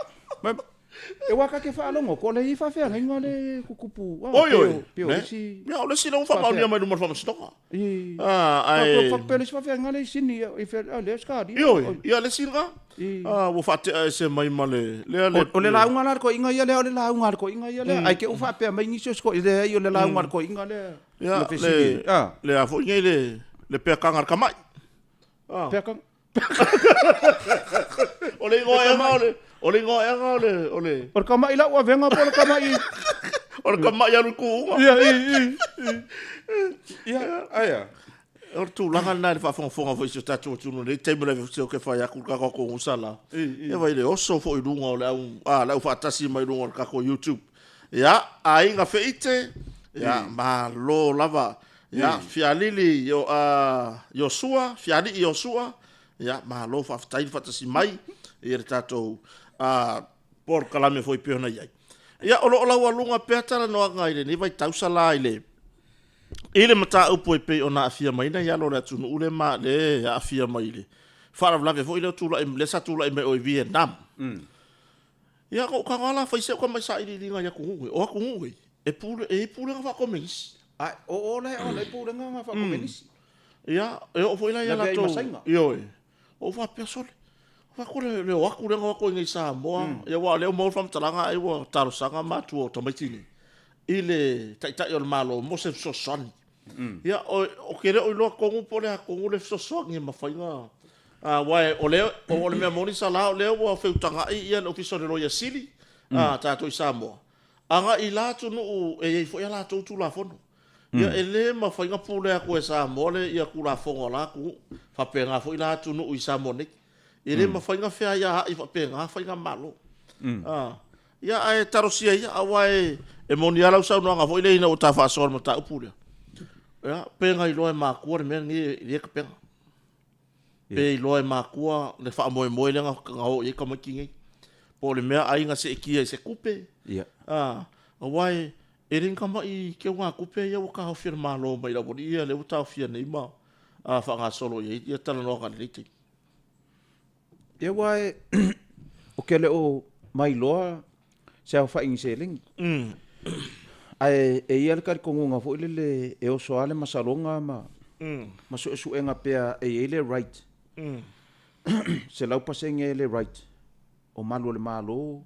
E ua ka ke faalogo ko le i faafeagaiga le tutupu. Oi, oi. Pe o isi. Ia, o le isi lea ua faamaonia mai luma o le faamasinoga. I. Ah, ae. Faapea le isi faafeagaiga le i Sini, i fea, a lea Australia. Ioe, ia le isi lena. Ah, ua faatea ese mai ma le, lea le. O le lauga la a le toeaina ia lea, o le lauga a le toeaina ia lea. Ae te i ua faapea mai nisi o si toeaina, leai o le lauga a le toeaina lea. Ia, le, le a foi nei le, le peakaga a le kamai. Ah. Peakaga. O le igoa ea o le, o le igoa ea o le, o le. O le kamai lau avega po o le kamai. O le kamai alu i kuuga. Ia, i, i, i. Ia, aia. O le tulaga lena i le faafogafoga foi i si o tatou atunuu nei taimi o le se ke fai atu le tatou atunuu la. Ia vai le oso foi i luga o le au, a, le au faatasi mai luga o le tatou YouTube. Ia, aiga feite, ia, malo lava. Ia, Fialili Iosua, Fialii Iosua, ia, malo faafetai le faatasi mai i le tatou polokalame foi pei ona i ai. Ia, o lo o laualuga pea talanoaga i lenei vaitausa la i le i le mataupu e pei ona aafia mai nai alo o le atunuu le ma le aafia mai i le faalavelave foi lea tulai lea sa tulai mai o i Vietnam. Ia, na ou tago lava la fai se mai sailiiliga i atunuu nei. O atunuu nei, e pule, e i ai pulega faakomenisi. A, o o la e o la e pulega nga faakomenisi. Ia, e oo foi la ia latou. Ma Saina. Ioe. Ou faapea sole. Faapea le, le o atu lea na o atu ai nei i Samoa. Ia aua o lea ua maua le faamatalaga ai ua talosaga matua o tamaiti nei i le Taitai o le Malo mo se fesoasoani. Ia, o ke le o iloa tonu po o le a tonu le fesoasoani e mafai ona aua o lea, o le mea moni Sala, o lea ua feutagai ia le Ofisa o le Loia Sili a tatou i Samoa, agai i la atunuu e i ai foi a latou Tulafono. Ia, e le mafai ona pule atu e Samoa le ia Tulafono a la atunuu, faapena foi la atunuu i Samoa nei. E le mafai ona feaiaai faapena faigamalo. Ia, ae talosia ia, aua e, e moni lava lau saunoaga foi lea ina ua ta faasoa i le mataupu lea. Ia, pe na iloa e makua le mea lenei i lea kapega. Pe iloa e makua le faamoemoe lea na o i ai tamaiti nei. Po o le mea ai na seetia i se tupe. Ia. Aua e, e le ni tamai teugatupe ia ua taofia e le Malo mai le aualii ia lea ua taofia nei ma faagasolo i ai ia talanoaga i lenei taimi. Ia aua e, ou te le o mailoa se aofaiga seleni. Ae e i ai le talitonuga foi lele e oso lava le masaloga ma, ma suesuega pea e i ai le right, 100% le right o malu o le Malo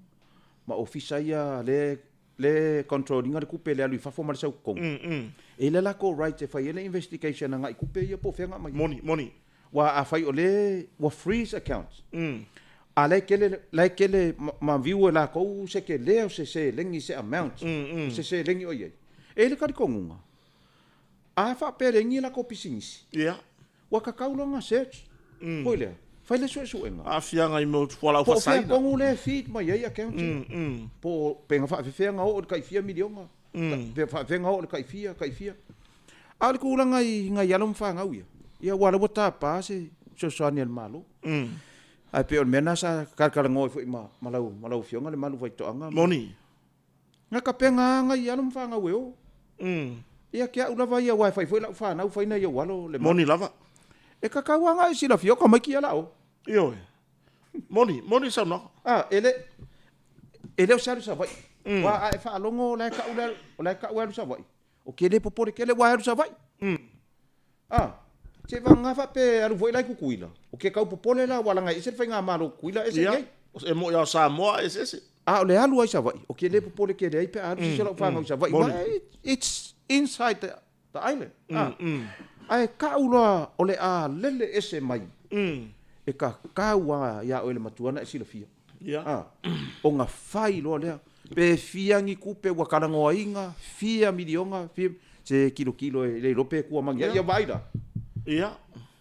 ma ofisa ia lea le control ina le tupe le alu i fafo ma le sau totogi. E i ai le latou right e fai ai le investigation agai tupe ia po o fea na aumai. Moni, moni. Aua afai o le ua freeze accounts, a la e tele, la e tele ma view e latou se tele o se seleni, se amount, o se seleni o i ai. E i ai le talitonuga, a faapea e leai ni latou pisinisi, Ia. Ua tatau loa ona search foi lea, fai le suesuega. Aafiaga i mea o fualaau Po o fea faasaina. tonu lea e feed mai ai accounts ia. Po o pe na faafefea ona oo i le tai fia miliona, pe faafefea ona oo i le tai fia, tai fia. A o le tulaga i nai alo ma fanau ia, ia aua o lea ua tapa se fesoasoani a le Malo. Ae pei o le mea lena sa talatalanoa ai foi ma, ma lau, ma lau Afioga Lemalu Faitoaga. Moni. Na tapena lava nai alo ma fanau e o. Ia te au lava ia aua e fai foi lau fanau fai nai ou alo Lemalu. Moni lava. E tatau lava ona e silafia o tamaiti ia la o. Ioe. Moni, moni le saunoaga. A, e le, e le o se alu i Savaii. Aua a e faalogo o la e tau le, o la e tau e alu i Savaii, ou te le popole tele aua e alu i Savaii. A, se i vagana faapea e alu foi la i Tutuila, ou te tau popole la aua leaga e ese le faigamalo o Tutuila ese i inei. E moni lava o Samoa e eseese. A o le alu lava i Savaii, ou te le popole tele ai pe a alu se isi o lau fanau i Savaii, aua it's inside the the island. A, ae tau loa o le a lele ese mai, e tatau lava ia oe le matua ona e silafia. A, ona fai loa lea, pe fia ni tupe ua talanoaina, fia miliona, fia, se tilotilo e le iloa pe tua ma ni ai, ia vaai la.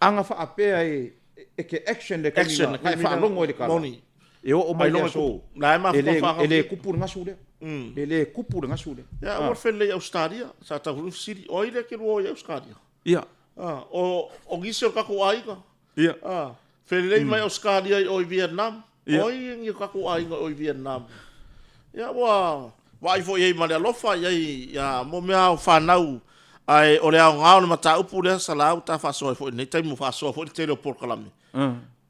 Ana faapea e te action le taimi na e faalogo ai le tala, e oo mai le aso, e le tupu le gasu lea. E le tupu le gasu lea. Ia, aua le felelei i Ausetalia, sa tatau foi ona fesili, o ai lea e te lua o i Ausetalia? O nisi o tatou aiga. Felelei mai Ausetalia i o i Vietnam. O ai ni o tatou aiga o i Vietnam? Ia, ua vaai foi i ai ma le alofa i ai, ia, mo mea o fanau, ae o le aoga o le mataupu lea Salau ta faasoa ai foi i lenei taimi, ua faasoa foi le tele o polokalame.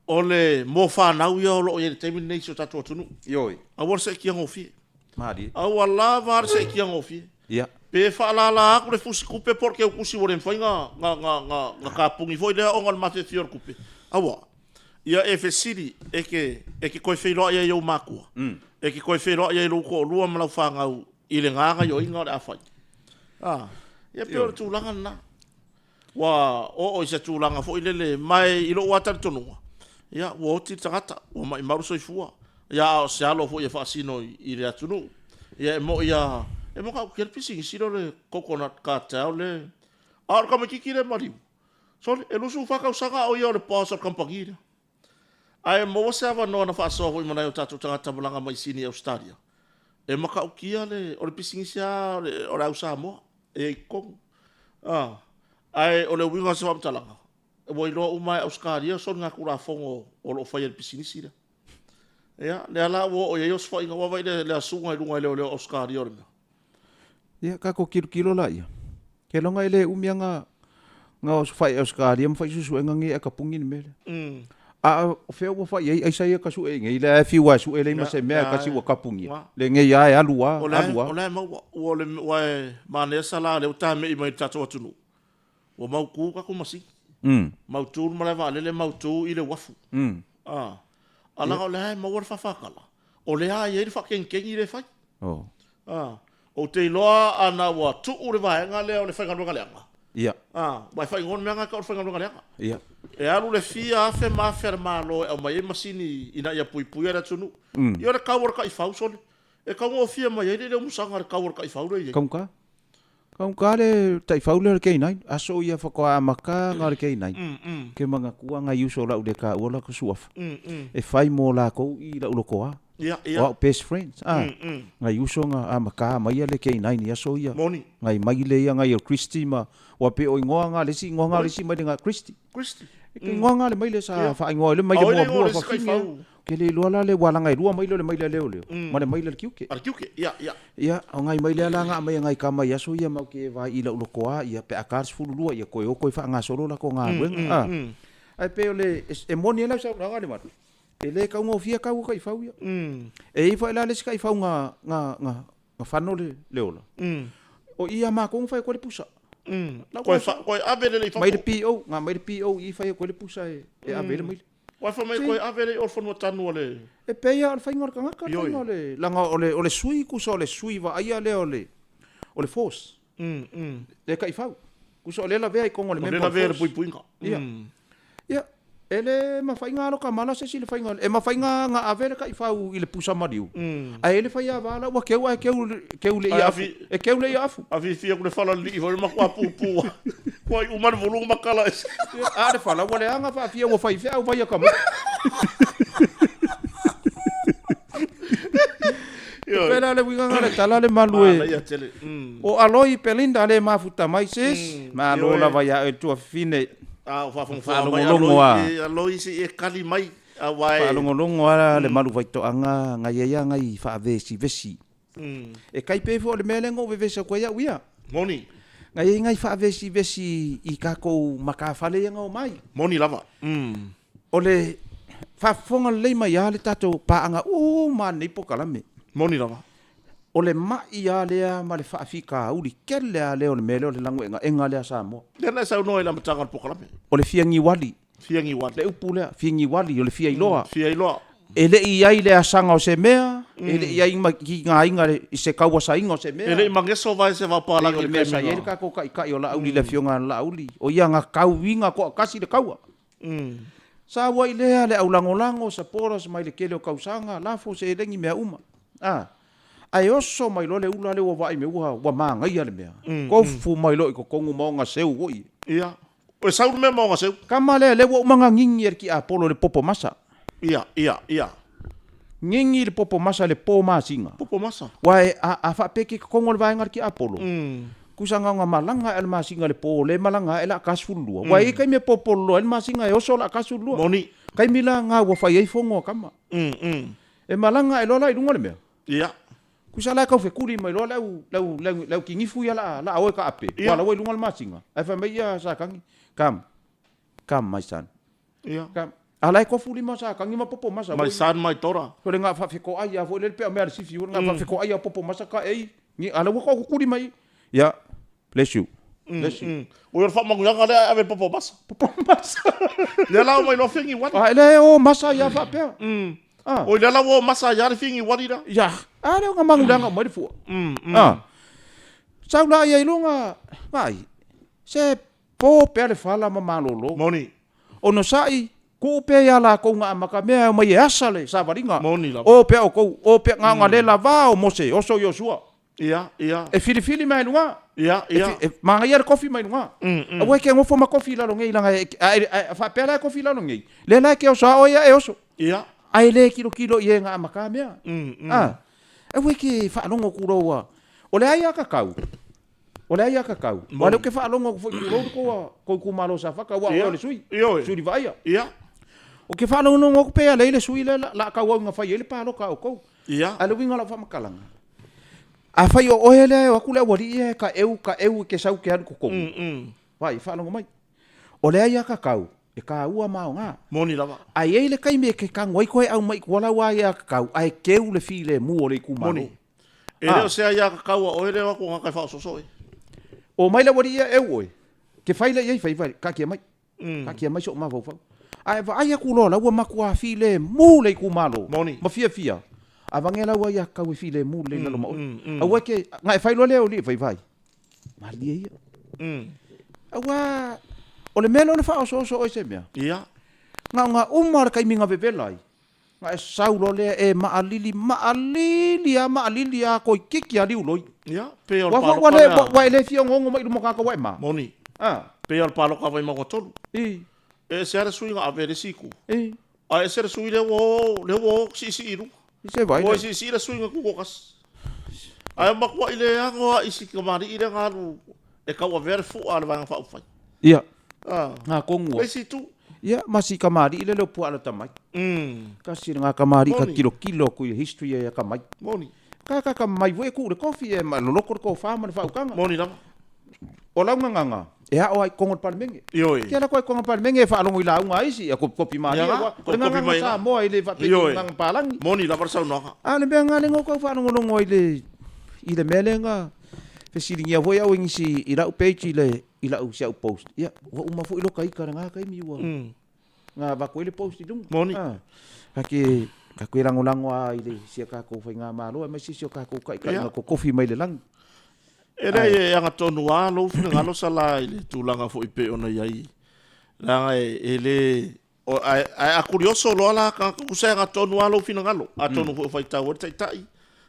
O le mo fanau ia o lo o i ai i le taimi lenei i si o tatou atunuu. Ioe. Aua le seetia gofie. Malie. Aua lava le seetia gofie. Ia. Pe faalala atu le fusi tupe po o le teutusi ua le mafai ona tapuni foi lea ona o le mafiafia o le tupe. Aua. Ia e fesili, e te, e te toe feiloai ai i ou matua, e te toe feiloai ai i lou toalua ma lau fanau i lena gaioiga o le a fai. A, ia pei o le tulaga lena. Ua oo i se tulaga foi lele, ma i lou lava talitonuga, ia, ua oti le tagata, ua maimau le soifua, ia, a o se alo foi e faasino i le atunuu. Ia, e moni lava, e matautia le pisinisi lea o le Coconut Cartel le, a o le tamaitiiti lea e maliu, sole, e 24 tausaga a o ia o le boss o le kamupani lea. Ae maua se avanoa na faasoa foi ma nai o tatou tagata malaga mai Sini i Ausetalia, e matautia le, o le pisinisi lava o le au Samoa e i ai i totonu. A, ae o le uiga o se faamatalaga, ua iloa uma lava e Ausetalia soligatulafono o lo o faia e le pisinisi lea. Ia, lea la ua oo i ai osofaiga, ua vaai le asuga i luga e leoleo Ausetalia o le mea. Ia, tatou tilotilo laia, keiloga e le umi lava na osofai e Ausetalia ma fai suesuega nei ae tapuni le mea lea. A o fea ua fai i ai aisa ia ta sue i nei, lea e fiu lava e sue leai ma se mea e tasi ua tapunia, lenei lava e alu lava, alu lava. O la e maua, ua e manaia Sala lea ua tamei mai i le tatou atunuu, ua mautu tatou masini, mautu le malae vaalele, mautu i le uafu. A leaga o lea e maua le faafatala, o lea e i ai le faakegikegi lea e fai. A, ou te iloa ana ua tuu le vaega lea o le faigaluega leaga. Ia. A, aua e faaigoa le mea lena e tau o le faigaluega leaga. Ia. E alu le fia afe ma afe a le Malo e aumai ai masini ina ia puipuia le atunuu. Ia o le kau o le taifau, sole, e taugofie mai ai le leumusaga i le kau o le taifau lea e i ai. Taugata. Taugata le taifau lea o le K9. Aso ia faatoa amata na o le K9. Ke manatua nai uso o lau le taua la suafa. E fai mo latou i lau lotoa. O au best friends. Nai uso na amata mai le K9 i aso ia. Nai maile ia nai o Christy ma ua pe o igoa na le isi igoa na le isi maile na Christy. Christy. E igoa na le maile sa faaigoa ai le maile muamua fafine. Ke le iloa la le ua laga e lua maile o le maile a leoleo ma le maile a le tiute. A le tiute, ia, ia. Ia, o ngai maile a la nga aumai e ngai tama i aso ia mau ke vaai i lau lotoa ia pe a ta le 12 ia toe o toe faagasolo latou galuega a. Ae pei o le e moni ai lau saunoaga le Malu, e le taugofie tau o taifau ia. E i ai foi la le isi taifau na na na na fano le le ola. O i a matou na fai atu ai le pusa. Lau Toe ave lelei i fafo. Mai le PO, na aumai le PO i i fai atu ai le pusa e ave ai le maile. Ua fai mai koe ave le i o le fanua tanu a le. E pei lava o le faiga o le tagata, le faiga o le, leaga o le, o le sui, tusa o le sui vaaia lea o le, o le force. Le taifau. Tusa o lea lavea i totonu o le member of force. O lea lavea i le puipuiga. Ia. Ia, e le mafai ona alo tamala se isi i le faiga, e mafai ona ave le taifau i le pusa maliu, ae le fai ava la ua keu ae keu, keu le ia afu, e keu le ia afu. Afifi atu le fala lii foi le matua pupu a. Ua uma le vulu ma kala ese. A le fala ua leaga faafia ua fai feau vai a kama. Pela le uiga nga le tala le malu e. O Aloi Belinda le mafuta mai sis. Malo lava ia oe le tuafafine. A o faafogafoga mai Aloi, Aloi se i e kali mai. Aua e. Faalogologo a le malu faitoaga ngai ai a ngai faavesivesi. E kai pei foi o le mea lea na ou vevesi atu ai au ia. Moni. Ngai ai ngai faavesivesi i tatou matafale ia na omai. Moni lava. O le faafofoga lelei mai a le tatou paaga uma a lenei polokalame. Moni lava. O le mai lava lea ma le faafitauli tele lava lea o le mea lea o le lanuenaena lea a Samoa. Lea na e saunoa i le amataga o le polokalame. O le fia niuali. Fia niuali. Le upu lea, fia niuali, o le fia iloa. Fia iloa. E le i i ai le asaga o se mea, e le i i ai ma tigaina i se tauasaina o se mea. E le i mageso vae se vaopalagi i le mea sa i ai le tatou taitai o Laauli, le afioga ia Laauli, o ia na tauina toatasi le taua. Sa ua i lea le aulagolago, supporters, mai le tele o tausaga, lafo seleni mea uma. A, ae oso mai loa le ula lea ua vaai mai ua manaia le mea, tofu mai loa i totonu ma ona seu foi. Ia. E sau le mea ma ona seu. Tama lea, lea ua uma ona gigi e le tiapolo i le popo masa. Ia, ia, ia. Gigi le popo masa i le po masina. Popo masa. Ua e, a, a faapea e te totonu o le vaega a le tiapolo, tusa na ona malaga ae o le masina i le po, lea e malaga ae la 12. Ua e i ai taimi e popolo loa ai le masina e oso la 12. Moni. Taimi la na ua fai ai fono a tama. E malaga ae loa la i luga o le mea. Ia. Tusa la e tau fekuli mai loa le au, le au, le au, le au kinifu ia la, la o e kaape, Ia. ua la ua i luga o le masina. Ae fai mai ia Satani, Come, come my son. Ia. Come. A la e kofu lima o Satani ma popo masa. My son, my daughter. O le ga faafetoai lava foi lea le pea o mea a le sifi, o le ga faafetoai lava o popo masa ka ei, ni, a la ua toakukuli mai. Ia, bless you. Bless you. Oi o le faamanuiaga lea e ave i le popo masa. Popo masa. Lea la omai loa figi wali. A le o masa ia faapea. Ah. Oi lea la ua o masa ia le figi wali la. Ia, a lea o manuleaga mai le fua. Ah. Sau la ia i luga, vai. Se po pea le fala ma malolo. Moni. Ono sai, kuu pea ia lakou nga amaka mea e omai e asa le savaliga. Moni lava. O pea oukou, o pea nga le lava o Mose, oso Iosua. Ia, ia. E filifili mai luga. Ia, ia. E, e manaia le kofi mai luga. Aua e ke gofo ma kofi i lalo nei leaga e, a, a, a faapea la e kofi i lalo nei. Lea la e ke oso a oe ia e oso. Ia. Ae le kilokilo i e nga amaka mea. A, aua e ke faalogo kulou a. O le ai a kakau. O le ai a kakau. Wa lea ou ke faalogo atu foi kulou le koua kou itumalo Safata aua oe o le sui. Ioe. Sui Livaia. Ia. O ke faalogologo atu pe alei le sui lea la, la kau au nga fai ai le paloka a oukou. Ia. A o le uiga o lau faamatalaga, afai o oe lea e o atu le aualii ia e taeu, taeu e ke sau ke alu i totonu, vaai, faalogo mai, o le aiatatau e taua ma aoga. Moni lava. Ae i ai le taimi e ke tago ai koe aumai i tua lau aiatatau ae keu le filemu o le itumalo. Moni. E le o se aiatatau a oe lea e o atu gata e faaosooso oe. O mai le aualii ia e eu oe, ke fai lea i ai, fai, fai, taatia mai. Taatia mai so'u mafaufau. Ae vaai atu loa la ua matua filemu le itumalo. Moni. Ma fiafia. Avane lau aiatatau e filemu lelei i lalo ma oe. Aua e ke, na e fai loa lea o alii e fai, vai, malie ia. Aua, o le mea lea o le faaosooso oe i se mea. Ia. Na o na uma o le taimi na vevela ai, na e sau loa lea e maʻalili, maʻalili lava, maʻalili lava, toeitiiti lava liuloi. Ia, pei o le Ua foi paloka ua le, lea. ua e le fia onoono mai i luma o tagata ua e ma. Moni. A. Pei o le paloka a Vaimauga 3. I. E ese lava le sui na ave e le isi itu. I. Ae ese le sui lea ua o, lea ua o siisii i luga. I se vai Ua lea. siisii le sui na tutoatasi. Ae matuai leaga lava i si kamali'i lea na alu e tauavea le fua a le Vaega Faaupufai. Ia. Ah. Ngā kongu. Le isi itu. Ia, ma si kamali'i lea leo puaa lata mai. Kasi le ngā kamali'i ka Moni. kilokilo atu i le history ia ka mai. Moni. Ka ka ka mai foi e kuu le kofi e ma loloko le kofa ma le faautaga. Moni lava. O lau gagana, e ao ai kongo le Palemene. Ioe. Ke ala koe kongo le Palemene e faalogo i lauga a isi, ia kopikopi malie, Ia, ua, o le kopikopi gagana mai la. Samoa e le faapea Ioe. i gagana palagi. Moni lava le saunoaga. A o le mea lena lea na ou tau faalogologo ai i le, i le mea lea na fesiligia foi au e nisi i lau page i le, i lau, si au post. Ia, ua uma foi loka ika lena taimi ua, na avatu ai le post i luga. Moni. A, ka ke, ka koe lagolago lava i le si a tatou faigamalo aemaise si o tatou taitaiga kokofi mai le lagi. E leai, e agatonu lava lou finagalo Sala i le tulaga foi pei ona i ai, leaga e le, ae a kurioso loa la tagata, tusa e agatonu lava lou finagalo, atonu foi o faitau ai le Taitai,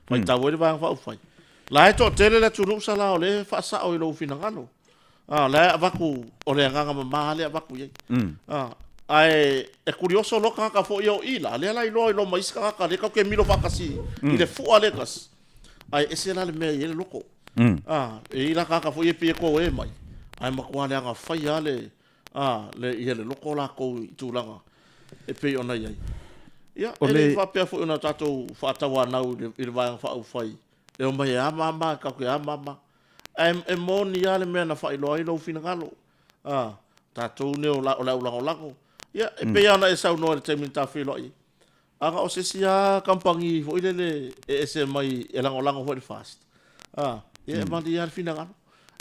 faitau ai le Vaega Faaupufai. La e toatele le atunuu Sala o lea e faasao i lou finagalo. A, o la e avatu, o le agaga mama lea e avatu i ai. A, ae e kurioso loa tagata foi ia o i la, lea la iloa iloa ma isi tagata lea tatou te milo faatasi i le fua lea e tasi, ae ese la le mea e i ai le loko. A, e i ai la tagata foi ia e pei e toe mai, ae matua leaga fai lava le, a, le, ia le loko lakou i tulaga. e pei ona i ai. Ia, e le faapea foi ona tatou faatauanau i le Vaega Faaupufai e omai e ama ama, tatou te ama ama. Ae e moni lava le mea na faailoa ai lou finagalo, a, tatou nei o le au lagolago. Ia, e pei lava ona e saunoa i le taimi na ta feiloai ai, ana o se isi lava kamupani foi lele e ese mai e lagolago foi i le FAST, a, ia e malie lava le finagalo.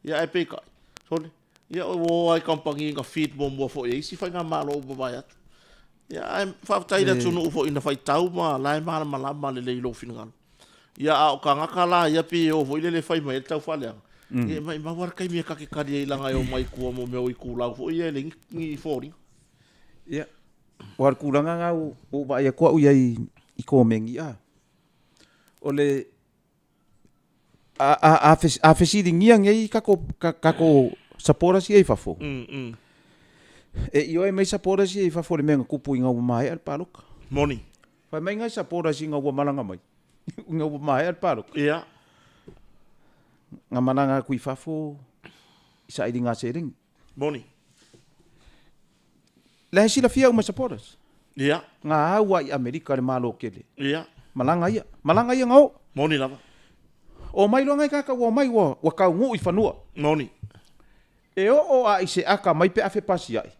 Ia ae peitai, sole, ia ua o lava i kamupani na feed muamua foi e isi faigamalo ua mavae atu. Ia ae faafetai i le atunuu foi na faitau ma la e malamalama lelei i lou finagalo. Ia a o tagata la ia pei e o foi lele e fai mai ai le taufaaleaga, ia e maumau lava le taimi e ta te tali ai leaga e omai i tua mo mea o itulau foi ia e leai ni foliga. Ia, aua o le tulaga lena ua ou vaai atu au i ai i komeni a, o le a fesiligia nei tatou supporters ia i fafo, e ioe mai supporters ia i fafo i le mea na tupu ina ua maea le palota. Moni. Fai mai nai supporters ina ua malaga mai, ina ua maea le palota. Ia. Na malaga atu i fafo i sailiga seleni. Moni. La e silafia uma e supporters. Ia. Nga au a i Amerika le Malo tele. Ia. Malaga ia. Malaga ia nga o. Moni lava. O mai loa ngai kaka ua omai ua, ua taunuu i fanua. Moni. E oo a i se aka mai pe afe pasi ai.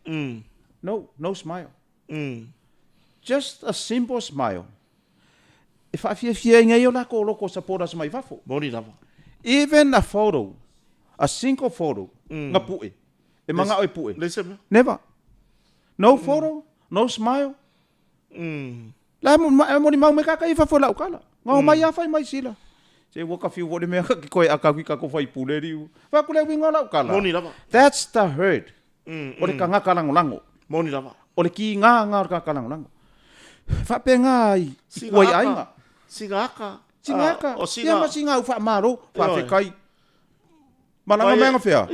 No, no smile. Just a simple smile. E faafiafia ai o lakou loko supporters mai fafo. Moni lava. Even a photo, a single photo, nga pue. E manao e pue. Leai se mea. Never. No photo, no smile. La e molimau mai kaka i fafo i lau kala. Nga omai a fai mai sila. Se ua ka fiu foi le mea ki koe aka ki kako faipule riu. Fai atu le uiga o lau kala. Moni lava. That's the hurt. O le kagaka lagolago. Moni lava. O le kiga o le kagaka lagolago. Faapena i tua i aiga. Siga aka. Siga aka. Ia ma siga au faamalo, faafetai. Malaga mai anafea?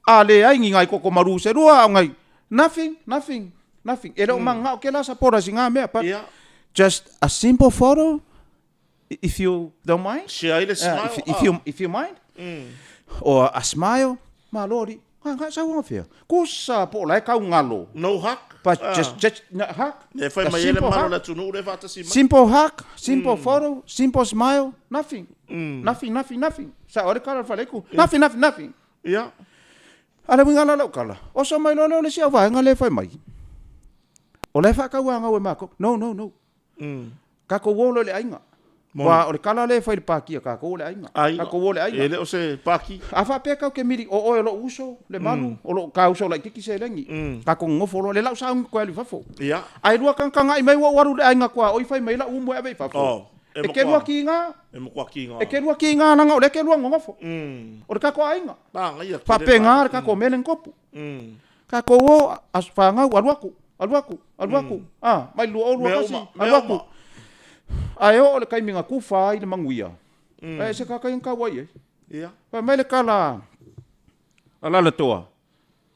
A leai ni ngai koko maru se lua a o ngai nothing, nothing, nothing. E le o manao ke la supporters i ngā mea, but just a simple photo, if you don't mind. Share ai le smile. If you mind. Or a smile, malo alii. Nga, nga sau anafea. Kusa po o la e kau ngalo. No hug. But just, no, hug. E fai mai ai le malo o le atunuu lea e faatasi mai. Simple hug, simple photo, simple smile, nothing. Nothing, nothing, nothing. Sao ai le kala o le faleiku. Nothing, nothing, nothing. Ia. A le uiga la lau kala, oso mai loa lea o le isi au vaega lea e fai mai. O la e faakauagau e makou. No, no, no. Tatou o loa i le aiga. Aua o le kala lea e fai i le paki a tatou o le aiga. Aiga. Tatou o le aiga. E le o se paki. A faapea tatou te mili, o oe o lou uso, Lemalu, o lou ta uso laitiiti seleni. Tatou nonofo loa, le lau sauni toe alu i fafo. Ia. Ae lua tagatagai mai ua ou alu i le aiga tuaoi fai mai lau umu e ave i fafo. Oh. E te lua kiga. E matua kiga. E te lua kiga leaga o lea e te lua nonofo. O le tatou aiga. Manaia tele. Faapena le tatou mea lea na tupu. Tatou o, aso fanau, alu atu, alu atu, alu atu, a, mai le 2021, alu atu. Ae oo i le taimi na tufa ai le manuia, e ese ka taimi na tau ai i ai. Ia. Fai mai le tala a Lalatoa,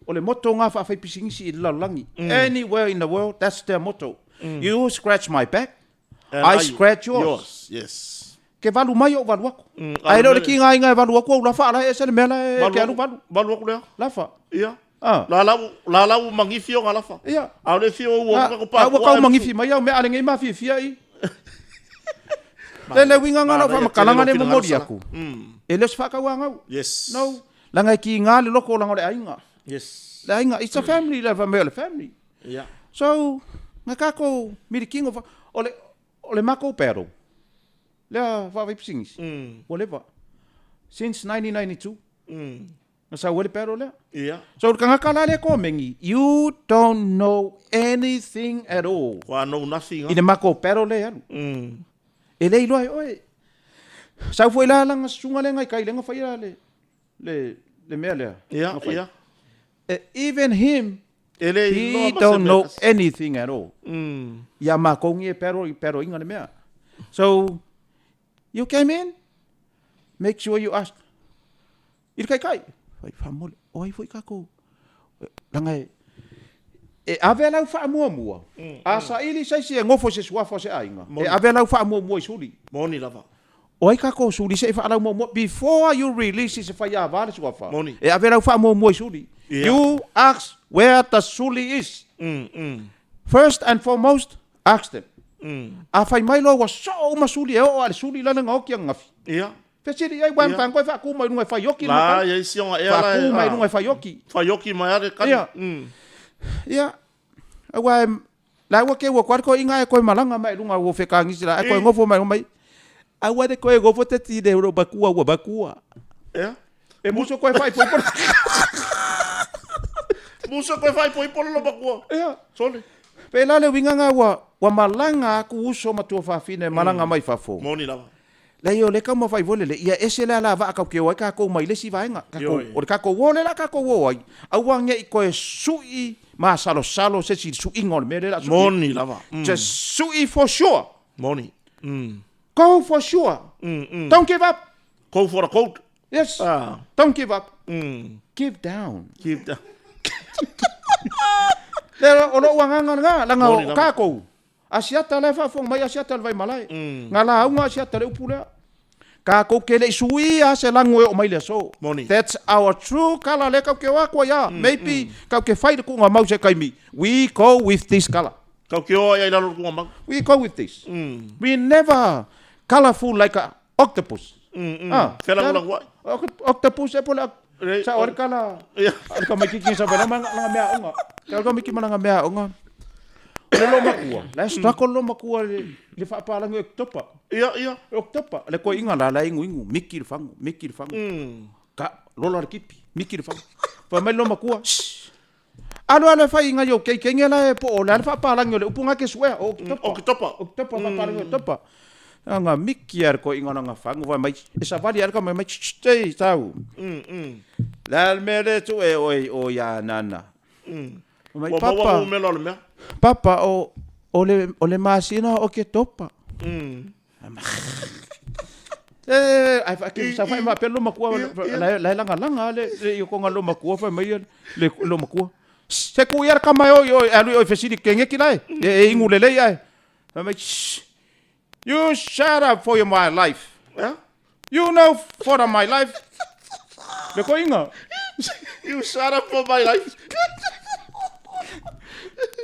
o le motto na faafaipisinisi i le lalolagi. Anywhere in the world, that's their motto. You scratch my back, I scratch yours. Yes. Ke valu mai ou valu aku. Ae le o le kigaina e valu aku au lafa ala e ese le mea la e ke alu valu. Valu aku lea. Lafa. Ia. Ah. La la la la u mangifi o lafa. Ia. A le fio u o ko pa. Ua kau mangifi mai au mea ale ngei mafiafia i. Le le uiga nga lau faamatalaga le momoli aku. E le o se faakauagau. Yes. No. Leaga e kiga le loko leaga o le aiga. Yes. Le aiga, it's a family, le fai mai o le family. Ia. So, na tatou milikino, o le, o le matou battle, lea faavai pisinisi, ua leva. Since 1992, na sau ai le battle lea. Ia. So, le tagata la lea e komeni, you don't know anything at all. Kua know nothing. I le matou battle lea e alu. E le iloa e oe. Sau foi la lana susuga lea nai kai lea na faia le, le, le mea lea. Ia, ia. Even him, E le he iloa ma se don't mea know tasi. anything at all. Ia makou ni e pero, peroiga le mea. So, you came in, make sure you ask. I le kaikai, fai faamole, o ai foi kakou? Leaga e, e ave lau faamuamua, a saili se isi e nofo i se suafa o se aiga, e ave lau faamuamua i suli. Moni lava. O ai kakou suli se i faalau muamua, before you release i se faiava le suafa, Moni. e ave lau faamuamua i suli. Ia. You ask where the suli is. First and foremost, ask them. A fai mai loa ua soo uma suli e oo lava i le suli la le gaoki ananafi. Ia. Fesili i ai, uae Ia. mafai ona toe faatu mai luga e fai oki le La makani. i ai si ona ea la e, Faatu mai a. luga e fai oki. Fai oki mai lava le kani. Ia. Ia, aua e, la ua keu atu lava le toeaina ae toe malaga mai luga ua fekagisi la, ae toe nofo mai mai. Aua le toe nofo te tine o lou matua ua matua. Ea. E musu koe faaipoipo. Musu koe faaipoipo le matua. Ia. Sole. Pe la le uiga na ua malaga atu uso ma tuafafine malaga mai fafo. Moni lava. Leai o lea e taumafai foi lele, ia ese le alavaa tatou te o ai tatou mai le isi vaega. Tatou, Ioe. o le tatou o lea la tatou o ai, aua ne i toe sui masalosalo se isi i le suiga o le mea lea o le a sui. Moni lava. Just sui for sure. Moni. Go for sure. Don't give up. Go for the gold. Yes. Ah. Don't give up. Give down. Give down. Lea o lou agaga lena, leaga Moni o lava. tatou, Asiata la e faafofoga mai Asiata le Vaimalae. Nga lauga Asiata le upu lea. Tatou te le i suia se lago e oo mai le aso. Moni. That's our true colour lea tatou te o atu ai a. Maybe tatou te fai le tuugamau se taimi. We go with this colour. Tatou te o ai ai lalo le tuugamau. We go with this. We never colourful like a octopus. Ah, Felagolago ai. Octopus e po le Re- sa o le kala. Ia. Le kamaikiki sa vela ma langa mea aoga. Ka le kamaiki ma langa mea aoga. O le lomakua, la e struggle le lomakua i le faapalagi o Oketopa. Ia, ia. Oketopa, le koiga la la e iguigu, miki le fagu, miki le fagu. Ka lola le kipi, miki le fagu. Fai mai le lomakua, shh. Alu alu e fai i nai ou keikenge la e po o le a le faapalagi o le upu nga ke suea, o Oketopa. Oketopa. Oketopa, faapalagi o Oketopa. Anga miki a le koiga langa fagu, fai mai, e savali a le ka mai mai, shh, shh, tau. Le a le mea le tu e oi o ia nana. Mai Ua maua papa. numera o le mea. Papa o o le o le masina o Oketopa. E ai fa ke sa fa ma pelo makua la la langa langa le le yo konga lo makua fa mai le lo makua. Se ku ia ka mai oi oi alu oi fesili kenge ki lai. E e ingu le lei ai. Fa mai You shut up for my life. Yeah? You know for my life. Le koinga. You shut up for my life.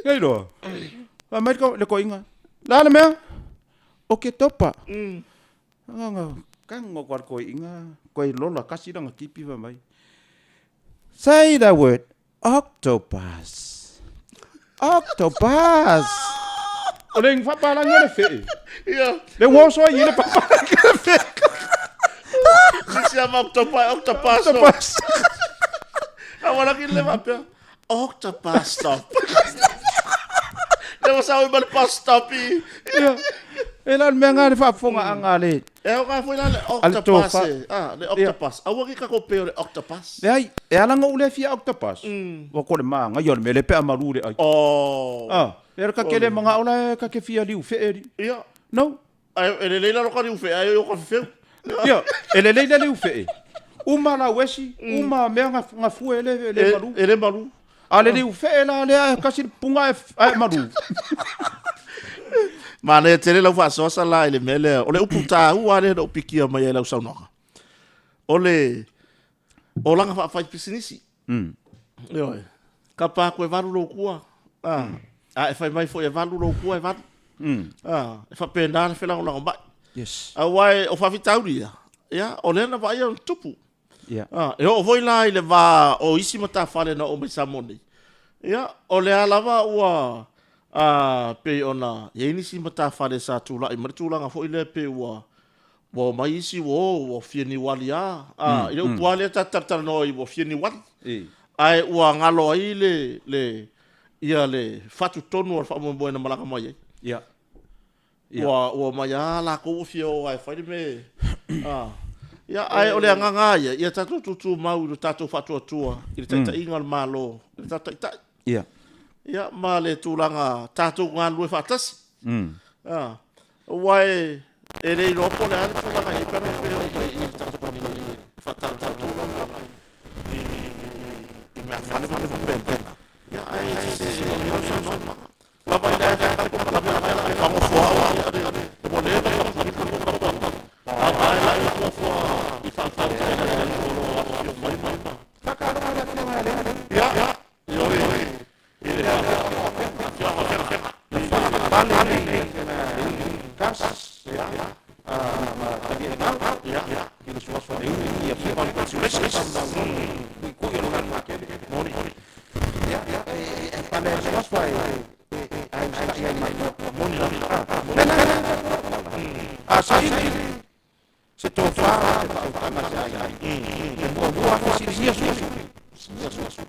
Nei loa. Fa mai le koinga. La le mea. O ke topa. Nga kango kwa koinga. Koi lola kasi langa kipi fa mai. Say the word octopus. Octopus. O le fapalangi o le fee. Ia. Le uoso ai le papalangi o le fee. Sisi ama octopus, octopus. Octopus. Aua ki le faapea. Octopus stop. Le sa oi ma le bus stop i. Ia. E la le mea ngā le faafofogaaga a le. E o ka foi la le A le octopus. tofa. e. Ah, le octopus. Aua ki ka ko pe o le octopus. Leai, e ala ona ou le fia octopus. Ua ko le māgaia o le mea le pe a malu le ai. Oh. Ah, e ka kele manga ola e ka ke fia liu fee li. Ia. No. Ai e lelei la ka liu fe ai o ka fefeu. Ia, e lelei le liu fee. Uma la uesi, uma mea nga nga fue le le malu. E le malu. A le liu fee la lea e kasi le punga e e malu. Manaia tele lau faasoa la i le mea lea. O le upu taua lea na ou pikia mai ai lau saunoaga. O le olaga faafai pisinisi. Ioe. Kapa aku e valu lou kua. A, a e fai mai foi e valu lou kua e valu. A, e faapena le felagolago mai. Yes. Aua e o faafitauli ia, ia, o lea na vaaia ona tupu. Ia. A, e oo foi la i le va o isi matafale na oo mai Samoa nei. Ia, o lea lava ua a, pei ona i ai nisi matafale sa tulai mai le tulaga foi lea pei ua ua omai isi ua o ua fia niuali lava. A, i le upu lava lea ta te talatalanoa ai ua fia niuali. Ae ua galo ai le, le, ia le fatutonu o le faamoemoe na malaga mai ai. Ia. Ia. Ua, ua omai lava lakou ua fia o ae fai le mea a. Ia, ae o le agaga lava ia, ia tatou tutumau i lo tatou faatuatua i le taitaiga o le Malo, i le tatou Taitai. Ia. Ia, ma le tulaga tatou galulue faatasi. A, aua e, e le iloa po o le a le tulaga e i ai pe ana faapea o mai i le tatou kamupani e faatalatala i, i meafale ma mea faapena. Ia, ae se se o le saunoaga. Lava i le ae tatou kamupani e fagofoa ia le ua leva kamupani ma a e la i fuafua i faatautai ai o lo o afifio mai ma. Ia, ioe, i le afioga. pale nei Gus ma Taliaigau i le suafa o Leuli ia congratulations kuikui o le makele moni ia e pale ai suafa e ai usitai ai mai moni a saili se tofa se faautaga se aiga e muamua fesiligia suli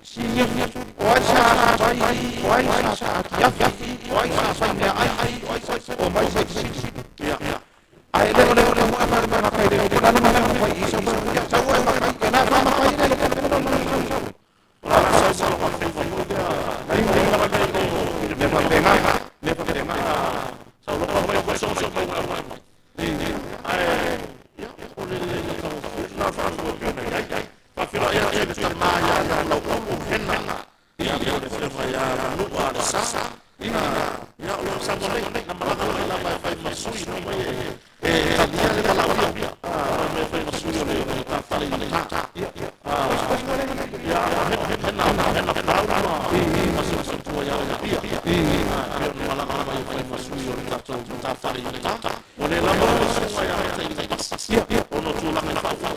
silia suli o ai sa fai o ai sa atiafi o ai sa fai mea ai o ai sa o mai sa fesili ae le o le o le mo ma ma kai le o la ma ma fai i sa sa o ma kai na ma ma kai le o la sa sa ma fai fai o le ma penga le ma penga sa lo ma mai so so mai mai ai ia o le le na fa so pe na ai ai fa fi ia ia le ma ia ia lo o hena ia o le fa ia nu a sa ia ia o lo sa mo nei na malaga mai la mai fai ma sui no mai e talia le malaga ia me fai ma sui o le ta fale i ta ia ia hena hena pau ma ma so so tua ia ia ia malaga mai fai ma sui o le tatou ta fale i ta o le lava o so ia ta ia o no tulaga fa fa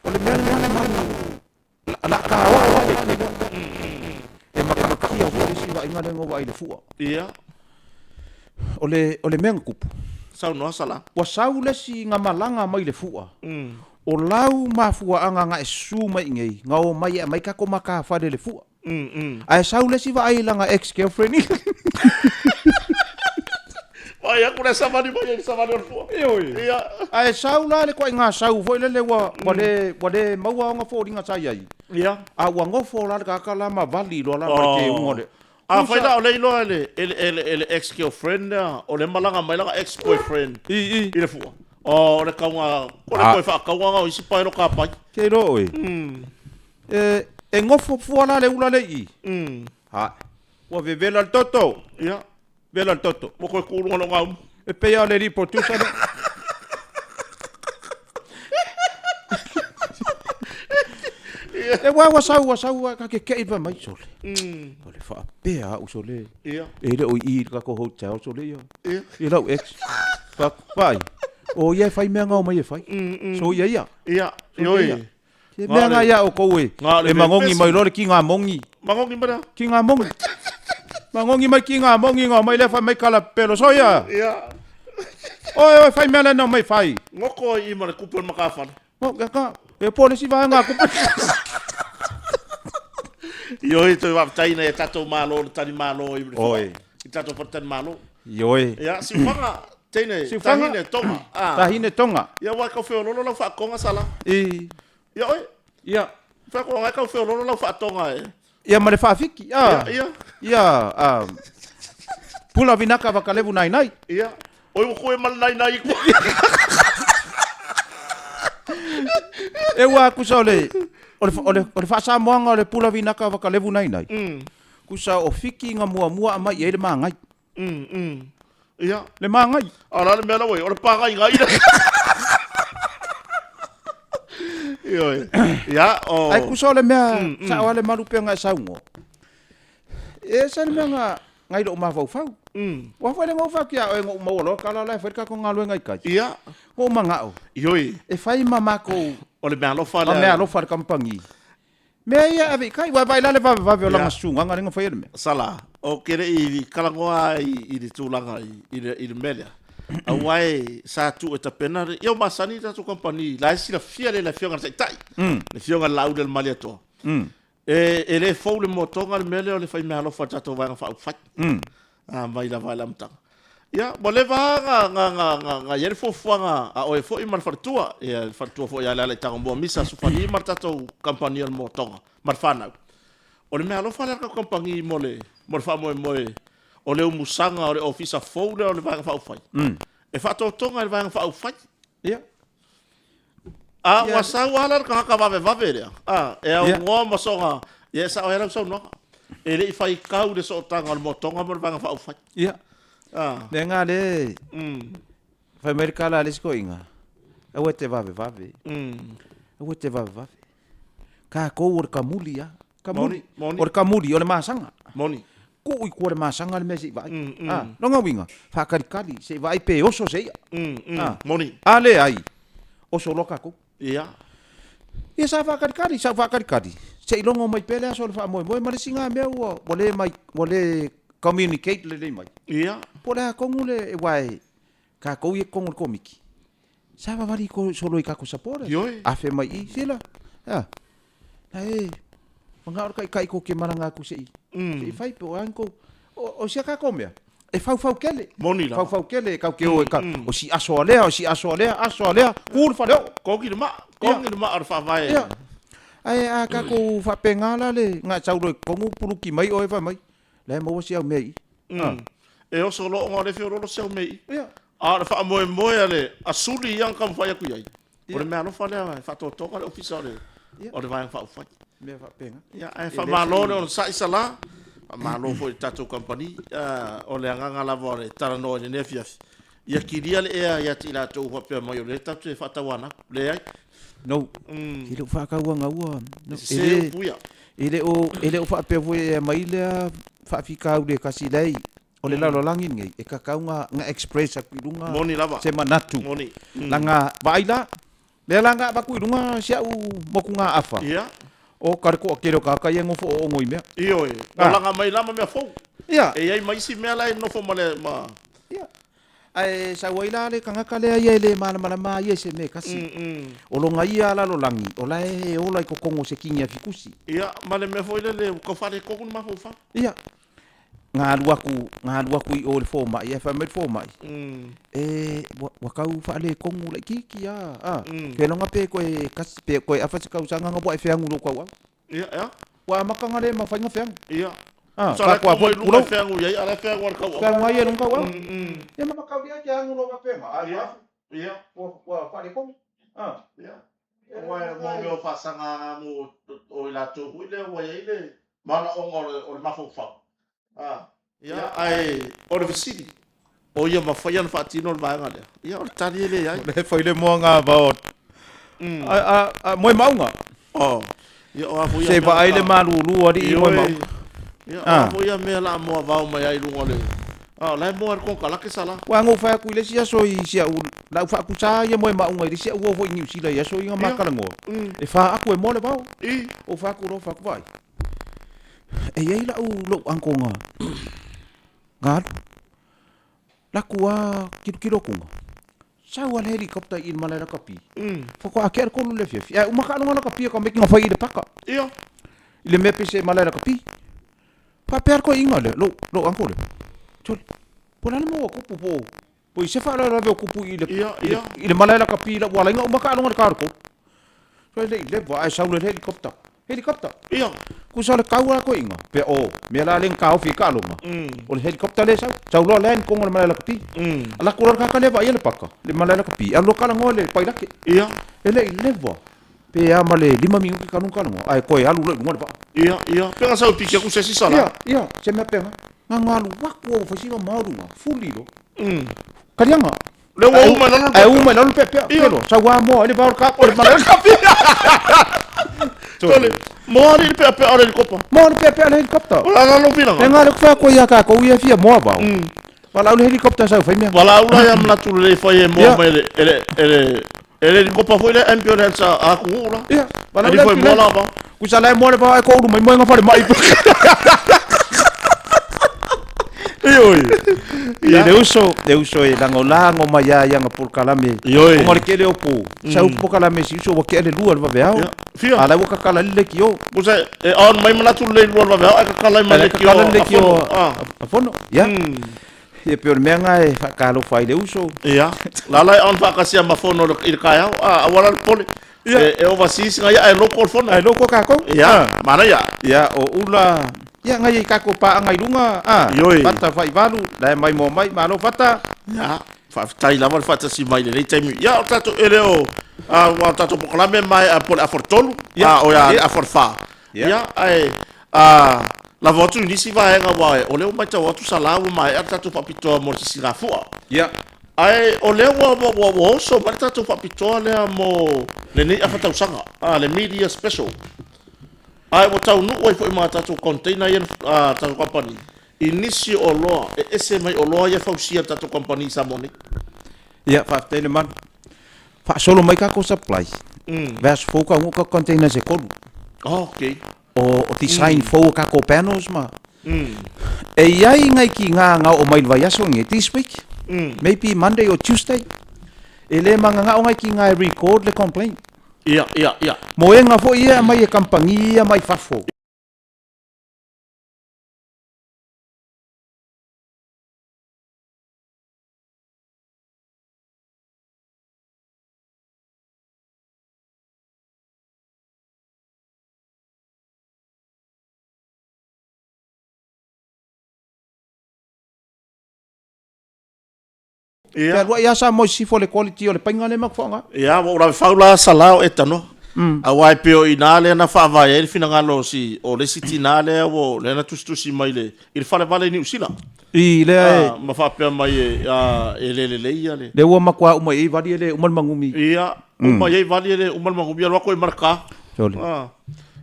o le mea lea la ka o e makamakia foi le isi vaaiga lea na vaai i le fua. Ia. O le, o le mea na tupu. Saunoa Sala. Ua sau le isi na malaga mai le fua. O lau mafuaaga na e susu mai i nei, na omai e aumai tatou matafale i le fua. Ae sau le isi vaai i lana ex girlfriend i. Vaai atu le savali mai ai le savali o le fua. Ioe. Ia. Ae sau la le ituaiga sau foi lele ua, ua le, ua le maua ona foliga sa i ai. Ia. A ua nofo la le tagata la ma vali loa la ma le teuga o le. Afai la o lea iloa e le, e le, e le, e le ex girlfriend lea, o lea malaga mai lana ex boyfriend I, i. i le fua. Oh, o le kauga, o le toe faakauga o isi paelo kapai. Ke iloa oe. E, e nofo fua la le ula le i. Ha. Ua vevela le toto. Ia. Vela le toto. Ua toe tu luga o lona umu. E pei lava o le alii producer lea. E ua ua sau ua sau ka keke'i fai mai sole. O le faapea au sole. Ia. E le o i i le tatou hotel sole ia. Ia. I lau ex. Fa vaai. O ia e fai mea na omai e fai. So ia ia. Ia. So Ioi. ia. Se mea na ia outou e e magogi mai loa le kigamogi. Magogi mai lea. Kigamogi. Magogi mai kigamogi na omai lea fai mai kalapelo. Soia. Ia. Oe oe fai mea lea na omai fai. Goko ai i ma le kupe o le matafale. Mo ka ka. E po le isi vaega a kupe. Ioe toe faafetai ina ia tatou Malo le tali Malo i le Oi. I tatou faletali Malo. Ioe. Ia, Siufaga, teine, Siufaga. Tahine, Tonga. Ah. Tahine Tonga. Ia, ua e kau feololo lau faatoga, Sala. I. Ia oe. Ia. Fai atu, e kau feololo lau faatoga e. Ia ma le faafiki. Ia, ia. Ia, a Pula vinaka vakalevu nainai. Ia. Oi ua koe ma le nainai i koe. E ua kusa o le o le o le o le faasamoaga o le pula vinaka vakalevu nainai. Kusa o fiki nga muamua aumai i ai le magai. Ia. Le magai. A o le a le mea la ua i ai? O le pagaigai lea. Ioe. Ia, o... Ae kusa o le mea sao lava le malu pea nga e saunoa. E ese le mea nga nga i lou mafaufau. Ua fai le nga ou fai atu ia oe nga ou maua loa kala la e fai le tatou galuega i kai. Ia. Nga ou manao. Ioe. E fai ma makou. O le meaalofa lea. Ma meaalofa a le kamupani. Mea ia e ave i kai, ua e vaai la le vavevave o lana susugaga lea na faia le mea. Sala, ou te le i talanoa i le tulaga i le mea lea, aua e sa tuu e tapena, ia ua masani le tatou kamupani, la e silafia lelei e le Afioga i le Taitai, le Afioga i le Laaulialemalietoa. E le fou le motoga le mea lea o le fai meaalofa i le tatou Vaega Faaupufai, mai lava i le amataga. Ia, ua leva lava na i ai le fuafuaga a oe foi ma le faletua, ia le faletua foi ia Lealaitai Tagomoa Misa Sufali ma le tatou kamupani o le Motoga ma le fanau. O le meaalofa lea a le tatou kamupani mo le faamoemoe o le umusaga o le ofisa fou lea o le Vaega Faaupufai, e faatotoga e le Vaega Faaupufai. Ia. A ua sau lava la le tagata vavevave lea, a, e aunoa ma soga, ia e sao ai lau saunoaga. E le i faitau le sootaga o le Motoga ma le Vaega Faaupufai. Ia. A. Lea nga le fai mai le tala a le isi toeaina, aua e te vavevave. Aua e te vavevave. Tatou o le kamuli a. Kamuli. Moni, moni. O le kamuli, o le masaga. Moni. Tuu i tua le masaga le mea se i vaai. A, lona uiga, faatalikali se i vaai pe oso se i'a. A, Moni. A leai, oso loa tatou. Ia. Ia sa faatalikali, sa ou faatalikali, se i logo mai pea le aso o le faamoemoe ma le isi na mea ua, ua le mai, ua le communicate lelei mai. Ia. Po o le a tonu le, aua e, tatou ia i totonu o le Komiti, sa vavali solo i tatou supporters. Ioe. Afe mai i i, sila, a, Na e manao le taitai kou te malaga atu se i, se i fai pe o a ni kou, o, o sia tatou mea, e faufau tele. Moni lava. Faufau tele e kau te o e ka, o si aso a lea, o si aso a lea, aso a lea, ku le faleoo. Koki le maa, koki le maa o le faavae. Ia. Ae a tatou faapena la le na sau loa i totonu puluki mai oe fai mai, la e maua si au mea i i. E oso loa ona o lea e feoloolo si au mea i i. Ia. A o le faamoemoe a le a suli ia na taumafai atu i ai, o le meaalofa lea e faatotoga le Ofisa o le o le Vaega Faaupufai. Mea faapena. Ia, ae faamalo le onosai Sala, faamalo foi i le tatou kamupani. O le agaga lava o le talanoa i lenei afiafi, ia kilia le ea ia te i latou ua faapea mai o lea tatou te faatauanau. Leai. No. E le o faatauanaua. E sese upu ia. E le o, e le o faapea foi e aumai lea faafitauli e tasi leai. O le lalolagi lenei, e tatau ona express atu i luga Moni lava. se manatu. Moni. Leaga, vaai la, lea la na avatu i luga si au motugaafa, Ia. o ka le toatele o tagata ia e nofo oogo i mea. Ioe. Ua laga mai la ma mea fou. Ia. E i ai ma isi mea la e nofo ma le, ma. Ia. Ae sau ai la le tagata lea ia e le malamalama ia i se mea e tasi. O lona ia lalolagi, o la e ola i totonu o se kini afikusi. Ia, ma le mea foi lele, ua tau faaletonu le mafaufau. Ia. Na alu atu, na alu atu i o i le fomai, ae fai mai le fomai, e, ua, ua tau faaletonu laitiiti lava, a. Keiloga pe toe tasi, pe toe afa se tausaga ona ua e feagu i lou tauau. Ia, ea. Ua amata ona le mafai ona feagu. Ia. A, Tusa la e faatoa tu mai foi, luga tulou. e feagu i ai, a o la e feagu lava i le tauau. Feagu ai i lona tauau. Ia ma mataulia e te agu loa faapena, a ua afu. Ia. Ua, ua faaletonu. A. Ia. Aua e mo mea o faasaga mo o i latou foi lea ua i ai le manaoga o le mafaufau. A, ia, ae o le fesili, o ia mafai ona faatino le vaega lea? Ia, o le tali e leai. O lea e fai le moaga vao a, a, a Moemauga. Oh. Ia, o a foi ia Se mea vaai la le malulu alii Ioe. Moemauga. Ia, o a foi ia mea la moa vao mai ai i luga o le... A, o la e moa e le konekarate sa la. Ua na ou fai atu i le isi aso i si au, la au faakusa ia Moemauga i le isi au uo foi i Niu Sila i aso ia na ma talanoa. E fa atu e moa le vao. I. Ou fai atu loa, fai atu, vaai. E i ai lau, lou uncle na, na alu. Laku a kilokilo atuga, sau a le helicopter i i le malae lakapi. Faatoa ake le 3 i le afiafi. Ae uma taaloga lakapi a tamaiti na fai i le paka. Ia. I le mea pese malae lakapi. Faapea le toeaina lea, lou, lou uncle lea. Sole, po o le a le mea ua tupu po o, po i se faalavelave o tupu i le, Ia, i le, ia. i le malae lakapi la ua ala ai ona uma taaloga i le ta o le 3. Sole le i leva ae sau le helicopter. Helicopter. Ia. Tusa o le tau a toeaina, pe o, mea la lea na taofi ai taaloga, o le helicopter lea e sau. Sau loa land i totonu o le malae lakapi. Alu atu loa le tagata lea vaaia le paka, le malae lakapi, alu loa talanoa i le pailate. Ia. E le i leva, pe a ma le 5 minute talu ona talanoa, ae toe alu loa i luga le vaa. Ia, ia. Pe na sau i piki atu se isi sala. Ia, ia, se mea pena. Na na alu atu au fai si mamao i luga, fuli loa. Kaliaga. Lea ua uma i lalo le Ae uma i lalo le peapea. Ia. Pelo, sau lava moa ai le vao o le ka, o le malae lakapi. Tole, moa alii le peapea o le helicopter. Moa le peapea o le helicopter. O le a la lou finagalo? Leaga lea ou te fai atu ai ia tatou ia e fia moa vao. Valaau le helicopter sau e fai mea. Valaau la ia manatu lelei fai e moa Ia. mai e le, e le, e le helicopter foi lea ambulance a atunuu la. Ia, valaau E le alu ifo e moa ambulance. la vao. Tusa la e moa le vao ae toulu mai moega falemai. Ioe. Ia le uso, le uso e lagolago mai lava i ana polokalame. Ioe. Ona o le tele o po, sau polokalame si uso ua tea le 2 i le vaveao. Ia. Fia. A la ua kakala ai le leitio. Tusa e on mai manatu lelei i le 2 i le vaveao ae kakala ai ma le Ae leitio kakala le leitio a Fono. Ah. a Fono. Ia. Ia pei o le mea lena e faatalofa ai i le uso. Ia. La la e on faatasia ma Fono i le taeao. Ah, aua la le popole. Ia. E overseas nga ia ae local Fono. Ae local tatou. Ia, manaia. Ia, o ula, ia ngai ai tatou paaga i luga, a, Ioe. Fata faivalu, la e maimoa mai, malo Fata. Ia, faafetai lava le faatasi mai i lenei taimi. Ia, o tatou, e le o, a, ua o tatou polokalame e maea po o le afa o le 3, Ia, a, o le ia. afa o le 4. Ia. Ia, ae, a, lava atu i nisi vaega, aua o lea ua matau atu Sala ua maea le tatou faapitoa mo le sisigafua. Ia. Ae o lea ua, ua, ua, ua oso mai le tatou faapitoa lea mo lenei afa tausaga, a, le media special. Ae ua taunuu ai foi ma tatou container ia a tatou kamupani. i nisi o oloa e ese mai oloa ia e fausia e le tatou kamupani i Samoa nei? Ia, faafetai Lemanu. Faasolo mai tatou supply, vaiaso fou taunuu tatou containers e tolu. Oh, okay. O design fou o tatou panels ma. E i ai nai tiga na oo mai i le vaiaso lenei, this week, maybe Monday or Tuesday, e le mananao nai tiga e record le complaint. Ia, ia, ia. Moega foi ia e aumai e kamupani ia mai fafo. Ia. Fealuai lava Samoa i sisifo o le quality o le paiga lea matou faaaoga. Ia, ua ou lave fau la Sala o e tanoa. Aua e pei o i ina lea na faavae ai le finagalo o si, o le isi tinā lea ua, lea na tusitusi mai i le, i le falevale i Niu Sila. I lea e. Ah, ma faapea mai e, a, e le lelei ia le. Lea ua matua uma i ai vali e le uma le magumi. Ia, uma i ai vali e le uma le magumi, alu atu ai ma le ka. Sole. Ah.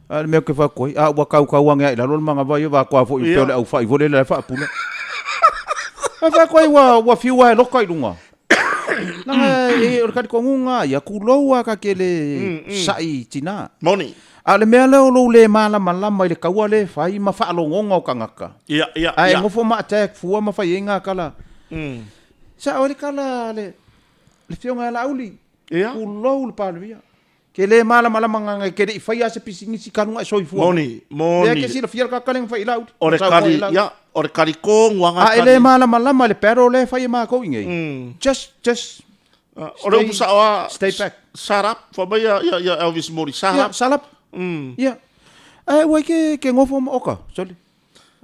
A le mea ou te fai atu ai, a ua kaukau ane lava i lalo le manava ia vakoa foi pei o le aufai foi lele la e faapula. Ae fai atu ai ua, ua fiu lava e loka i luga. Leaga e, o le talitonuga lava ia, tulou lava ta te le sa'i tina. Moni. A o le mea lea o lou le malamalama i le taua lea e fai ma faalogoga o tagata. Ia, ia, Ae ia. nofo ma attack fua ma fai ai ngā tala. Sa'o ai le tala a le, le Afioga ia Laauli, Ia. tulou le Palemia. Ke le malamalama nganga e ke le i faia se pisinisi ka luga e soifua. Moni, moni. Lea ke silafia le kaka le fai lau. O le kali, ia, o le kali ko nguanga A e le malamalama le battle le fai e mākou i nei. Just O le upu sao a stay back. Shut up, fai mai ia, ia, ia Elvis Mori, shut up. Shut up. Ia. Ae ua ke ke ngofo ma oka, sorry.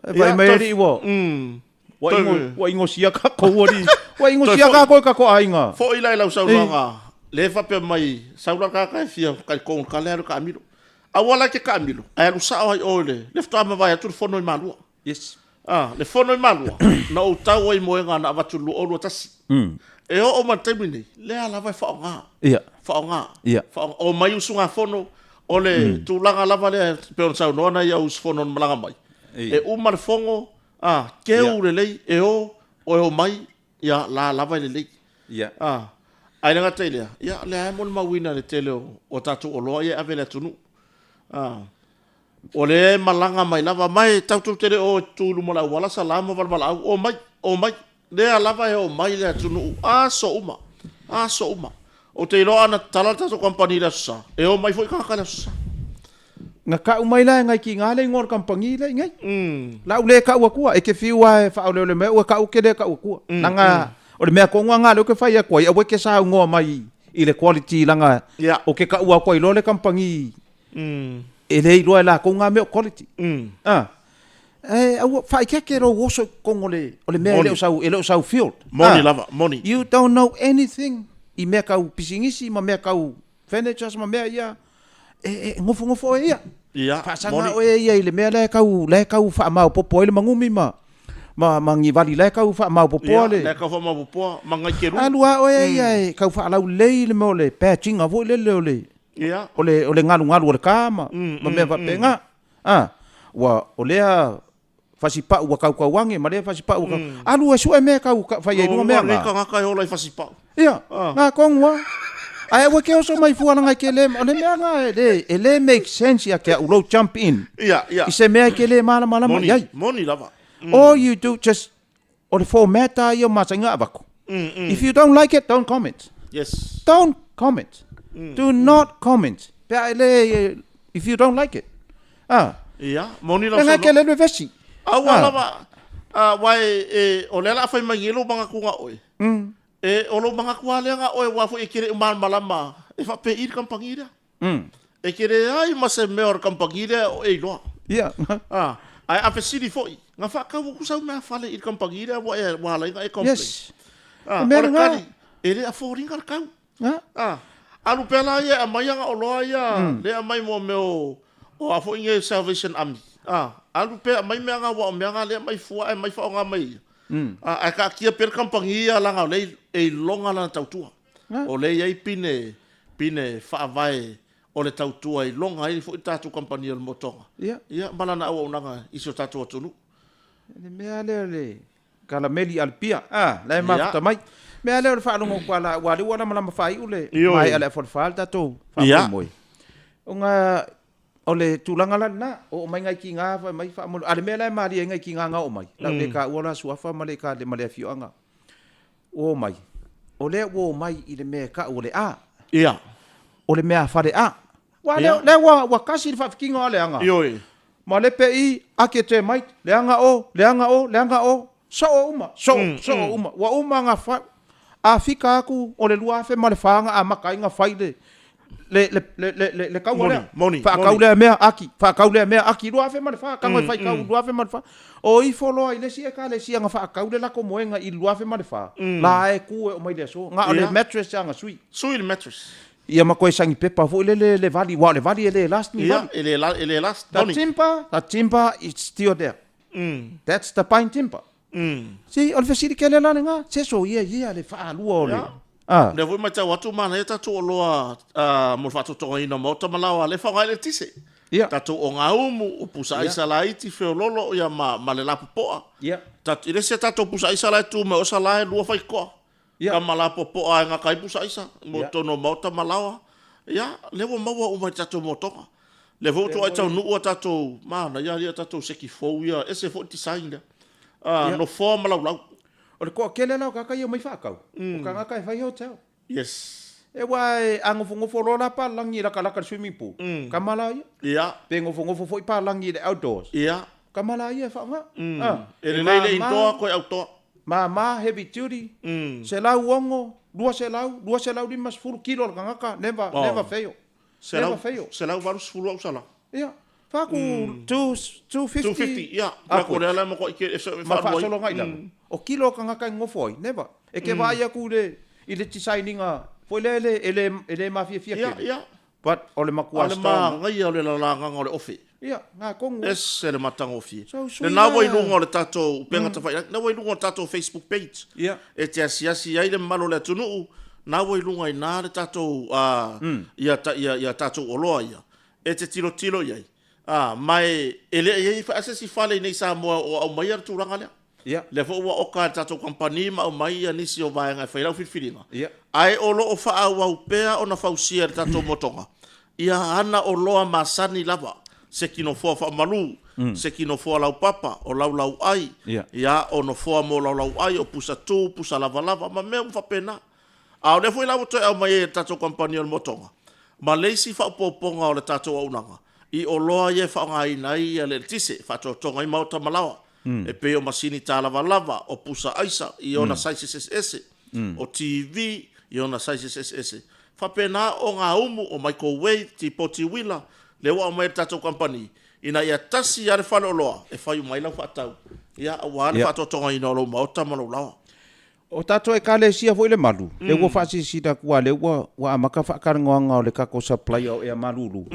Vai mai alii ua. Ua ingo, ua ingosia kakou alii. Ua ingosia kakou e kakou aiga. Foi la i lau saunoaga, le faapea mai, sau la le tagata e fia kalikouga kale alu kaamilo. Aua la e te kaamilo, ae alu sao ai oe le, le faatoa mavae atu le fono i Malua. Yes. Ah, le fono i Malua, na ou tau ai i moega na avatu i le 2021. E oo mai le taimi nei, lea lava e faaaoga. Ia. Faaaoga. Ia. Faaaoga. Omai usugafono, o le tulaga lava lea e pei ona saunoa nai au usufono na malaga mai, e uma le fono, a, keu lelei, e o, o e omai, ia, la lava e lelei. Ia. A, ae le gata i lea, ia, o lea lava e molimauina le tele o tatou oloa ia e ave i le atunuu. A, o lea e malaga mai lava, ma e tatou te le o e tutu i luma o le auala, sala ma valevalaau, omai, omai. Lea lava e omai le atunuu aso uma, aso uma. Ou te iloa ana tatala le tatou kamupani i le Aso Sa, e omai foi tagata i le Aso Sa. Na kau mai la e ngai ki ngā le ingoa o le kamupani lea i ngai. La u le kau atua, e ke fiu a e whaoleole mai ua kau ke le kau atua. Nanga, o le mea konga ngā leo ke whai atua i, aua ke sa ungoa mai i le quality langa o ke kau atua i loa le kamupani e le iloa e lakou ngā mea o quality. Ah. E, aua, whaikeke rou oso i kongo le, o le mea e le o sau, e le o sau field. Moni lava, moni. You don't know anything i mea kau pisingisi ma mea kau furnitures ma mea ia, e, e ngofongofo oe ia. Ia, Faasaga moni. oe ia i le mea la e kau, la e kau faamaopopo ai le magumi ma, ma, ma ni vali la e kau faamaopopoa Ia, le. la e kau faamaopopoa ma ngaikelu. Alu a oe ia e kau faalaulelei le mea o le patching-a foi lele o le, Ia. o le, o le galugalu o le ka ma, ma mea faapena. A, ua, o lea fasipau ua kaukau age ma lea fasipau ua kau... Alu e sue mea kau ka, fai ai luga mea nga. Lenei tagata e ola i fasipau. Ia, nga kongu a. Ae aua ke oso mai fua langa ke le, o le mea nga e le, e le make sense ia ke au lou jump in. Ia, ia. I se mea ke le malamalama Moni, i ai. moni lava. All you do just, o le format a ia o masaiga avako. If you don't like it, don't comment. Yes. Don't comment. Do not comment. Pe a e le, if you don't like it. Ah. Ia, moni lau Lenga saunoaga. ke le vesi. Aua Ah. lava, ah, wa e, e, o lea la a fai mai nei lou magatuga oe. E, o lou magatua lea ga oe, wa foi e ke le malamalama e faapei le kamupani lea. E ke leai ma se mea o le kamupani lea o e iloa. Ia. Ah, ae a fesili foi, na faatau atu sau mea fale i le kamupani lea ua e, ua ala ai ona e complain. Yes. Ah, E mea o le lena. kali, e le afford-ina le tau. Ah. Ah, alu pea la ia e aumai ana oloa ia, lea e aumai mo mea o, o a foi nei Salvation Army. Ah, alu pea aumai mea na aua o mea na lea e aumai fua ae aumai faaaoga mai ia. Ah, ae taatia pea le kamupani ia leaga o lea e iloga lana tautua. O lea e i ai pine, pine faavae o le tautua e iloga ai foi le tatou kamupani o le motoga. Ia. Ia, ma lana auaunaga i si o tatou atunuu. Le mea lea o le kalameli alipia, a, la e mafuta mai. Mea lea o le faalogo atu lava aua o lea ua lamalama faaiu le maea le afolefa le tatou faamoemoe. Ona o le tulaga la lena, oo mai nai tiga fai mai faamolemole, a o le mea la e malie ai nai tiga na oo mai, o le a ou le taua la suafa ma le afioaga, ua omai, o lea ua omai i le mea e tau o le A. O le meafale A. Aua lea, lea ua, ua tasi le faafitiga o leaga. Ioe. Ma le PI, ake te mai, leaga o, leaga o, leaga o, soo uma, soo, mm, soo mm. uma. Ua uma na fa, a fika atu o le 2004 na amata ai na fai le, le, le, le, le, le, le kaua lea. Moni, Faakau lea mea aki, faakau lea mea aki, 2004, tago e mm, fai kau, mm. 2004. O ifo loa i le isi ekalesia na faakau le lako moega i le 2004, mm. la e ku e o mai le aso. Na o le mattress anga sui. Sui le mattress. Ia ma koe sangi pepa foi lele le vali, aua o le vali e le last ni vali. Ia, e le, e le last. The timber, the timber is still there. That's the pine timber. See, o le fesili kele la lena, se so ia ia le faalua o le... Ia. Ah. Lea foi matau atu manaia tatou oloa uh, mo le faatotogaina o maota ma laoa, lea faaaoga ai le eletise. Ia. Tatou ogaumu, o pusa aisa laiti, feololo, ia ma, ma le lapopoa. Ia. Tat, i le isi a tatou pusa aisa la e tu mai o sa la e lua faitoa. Ia. Tama lapopoa e gata ai pusa aisa mo Ia. totonu o maota ma laoa. Ia, lea ua maua uma i le tatou motoga. Lea foi ua tuuai taunuu a tatou, manaia alii a tatou seki fou ia, ese foi le design lea. Ah, Ia. nofoa ma laulau. O le toatele la o tagata ia e omai faatau, o tagata e fai hotel. Yes. E aua e, a nofonofo loa la palagi e latalata i le swimming pool, kama la ia. Ia. Pe nofonofo foi palagi i le outdoors. Ia. Kama la ia e faaaoga. Ah, E lelei le mama, indoor koe outdoor. Mama, heavy duty, 106, 200, 250 kilo o le tagata, never, never fail. Never fail. 180 au sala. Ia, fa ku 250. 250, ia. Upwards. Lea la e matua ike, e Ma faasologa i lalo. O kilo o tagata e nofo ai, never. E te vaai atu i le, i le design-ina foi lea e le, e le, e le mafiafia tele. Ia, ia. But o le matua A o le strong. manaia o le lalagaga o le ofe. Ia, ngā kongu. Ese le matagofie. So, sui Lena ua i la. luga o le tatou upega tafailagi, lena ua i luga o le tatou Facebook page. Ia. E te asiasi ai le mamalu o le atunuu, na ua i luga i ina le tatou, ia, ia, ia tatou oloa ia. E te tilotilo i ai. Ma e, e le i ai se isi fale i nei i Samoa o aumaia le tulaga lea. Ia. Lea foi ua oka e le tatou kamupani ma aumai ia nisi o vaega e fai lau filifiliga. Ia. Ae o lo o faaauau pea ona fausia e le tatou motoga ia ana oloa masani lava, se kinofoa faamalu, se kinofoa laupapa, o laulauai, Ia. ia, o nofoa mo laulauai, o pusa tu, pusa lavalava, ma mea uma faapena. A o lea foi la ua toe aumai ai e le tatou kamupani o le motoga ma le isi faaopoopoga o le tatou auaunaga i oloa ia e faaaogaina ai le eletise, faatoatoga ai maota ma laoa. E pei o masini tālavalava, o pusa aisa i ona sizes eseese, o TV i ona sizes eseese. Faapena o gaumu, o microwave, tipoti uila, lea ua aumai e le tatou kamupani, ina ia tasi lava le faleoloa e fai uma ai lau faatau, ia, aua le faatoatogaina o lou maota ma lou laoa. O tatou Ekalesia foi le malu, lea ua faasilasila atu a lea ua ua amata faatalanoaga o le tatou supplier o ea malulu.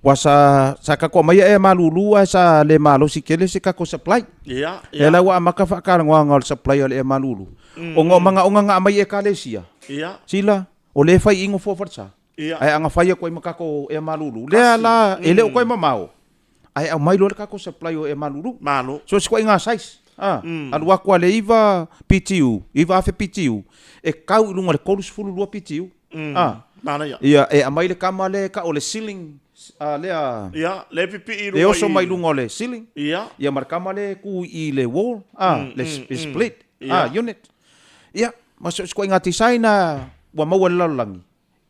Ua sa sa tatou aumaia ea malulu ae sa le malosi tele se tatou supply. Ia, Lea ia. la ua amata faatalanoaga o le supplier o le ea malulu. Ona o manaoga na aumai e Ekalesia, Ia. sila, o lea e fai i nofoa falesa. Ia. Ae a na fai atu ai ma tatou ea malulu, lea la e le o toe mamao, ae aumai loa le tatou supply o ea malulu. Malo. So se ituaiga size. A, alu atu a le 9 PTU, 9,000 PTU, e kau i luga o le 32 PTU. A. Manaia. Ia, e aumai le kama lea e kau o le ceiling, a, lea. Ia, lea e pipii i luga i. E oso mai luga o le ceiling. Ia. Ia ma le kama lea e ku i le wall, a, le split, a, unit. Ia, ma so se ituaiga design a ua maua e le lalolagi.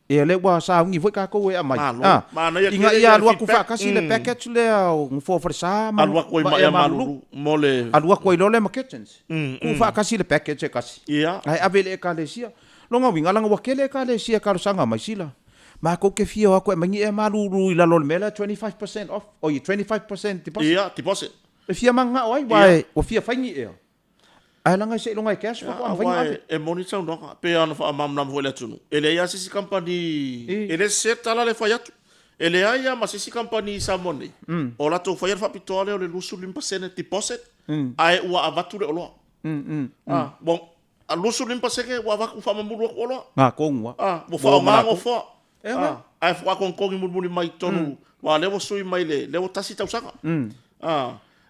Ia lea ua sauni foi tatou e aumai. Malo. A, Manaia ina tele ia ia alu atu feedback. faatasi le package lea o nofoa falesa ma Alu atu ai ma ma ea ea malulu. malulu mo le Alu atu ai loa lea ma curtains. Tuu faatasi le package e tasi. Ia. Ae ave i le Ekalesia. Lona uiga, leaga ua tele Ekalesia e talosaga mai, sila, matou te fia o atu e aumai ni ea malulu i lalo o le mea lea 25% off, oi, 25% deposit. Ia, deposit. E fia mananao ai, aua ua fia fai ni ea. Ae leaga seiloga e cash faatoa mafai ona ave. E moni saunoaga, pei ona faamalamalama foi i le atunuu, e leai lava se isi kamupani, e le sese le tala lea e fai atu. E leai lava ma se isi kamupani i Samoa nei, o latou faia le faapitoa lea o le 25% deposit, ae ua avatu le oloa. Ua 25% ua avatu faamamulu atu oloa. Ngā tonu lava. Ua faaaoga nofoa. Ae faatoa togitogi mulimuli mai i totonu, aua o lea ua sui mai le, lea ua tasi tausaga.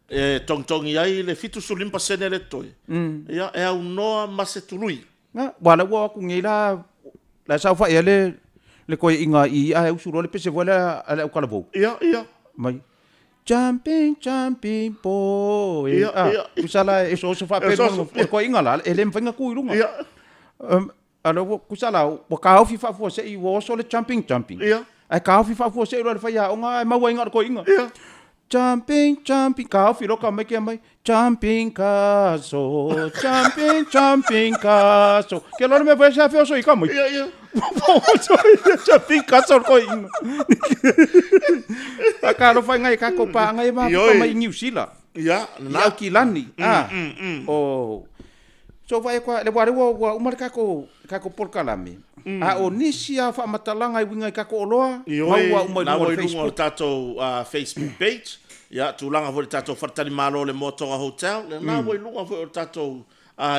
E togitogi ai le 75% lea totoe, ia, e aunoa ma se tului. Na, ua la ua o atu nei la, la e saofai ai le, le toeaina i ae usu loa le pese foi lea a le autalavou. Ia, ia. Mai, Jumping, jumping boy. Ia, Ah, ia. Tusa la e osooso faapea E osooso, o le toeaina la, e le mafai ona tu i luga. Ia. A lea ua, tusa la, ua taofi faafuasei, ua oso le jumping, jumping. Ia. Ae taofi faafuasei loa e le faiaoga ae maua ai na o le toeaina. Ia. Jumping, jumping, taofi loa tamaiti aumai, jumping castle, jumping, jumping castle. Ke loa le mea foi se afe oso i tamaiti. Ia, ia. Oso i le jumping castle toeaina. Faatalofa i nai tatou paaga ia mafuta mai i Niu Sila. Ia, I lena. Aukilani. Ah. O So vaai atu lava, le ua ua uma le tatou tatou polokalame, a o nisi lava o faamatalaga e uiga i tatou oloa, Ioe, maua uma i na luga o ua le i luga o le Facebook. tatou Facebook page, ia, tulaga foi i le tatou faletalimalo o le Moatoga Hotel, lena ua i luga foi o le tatou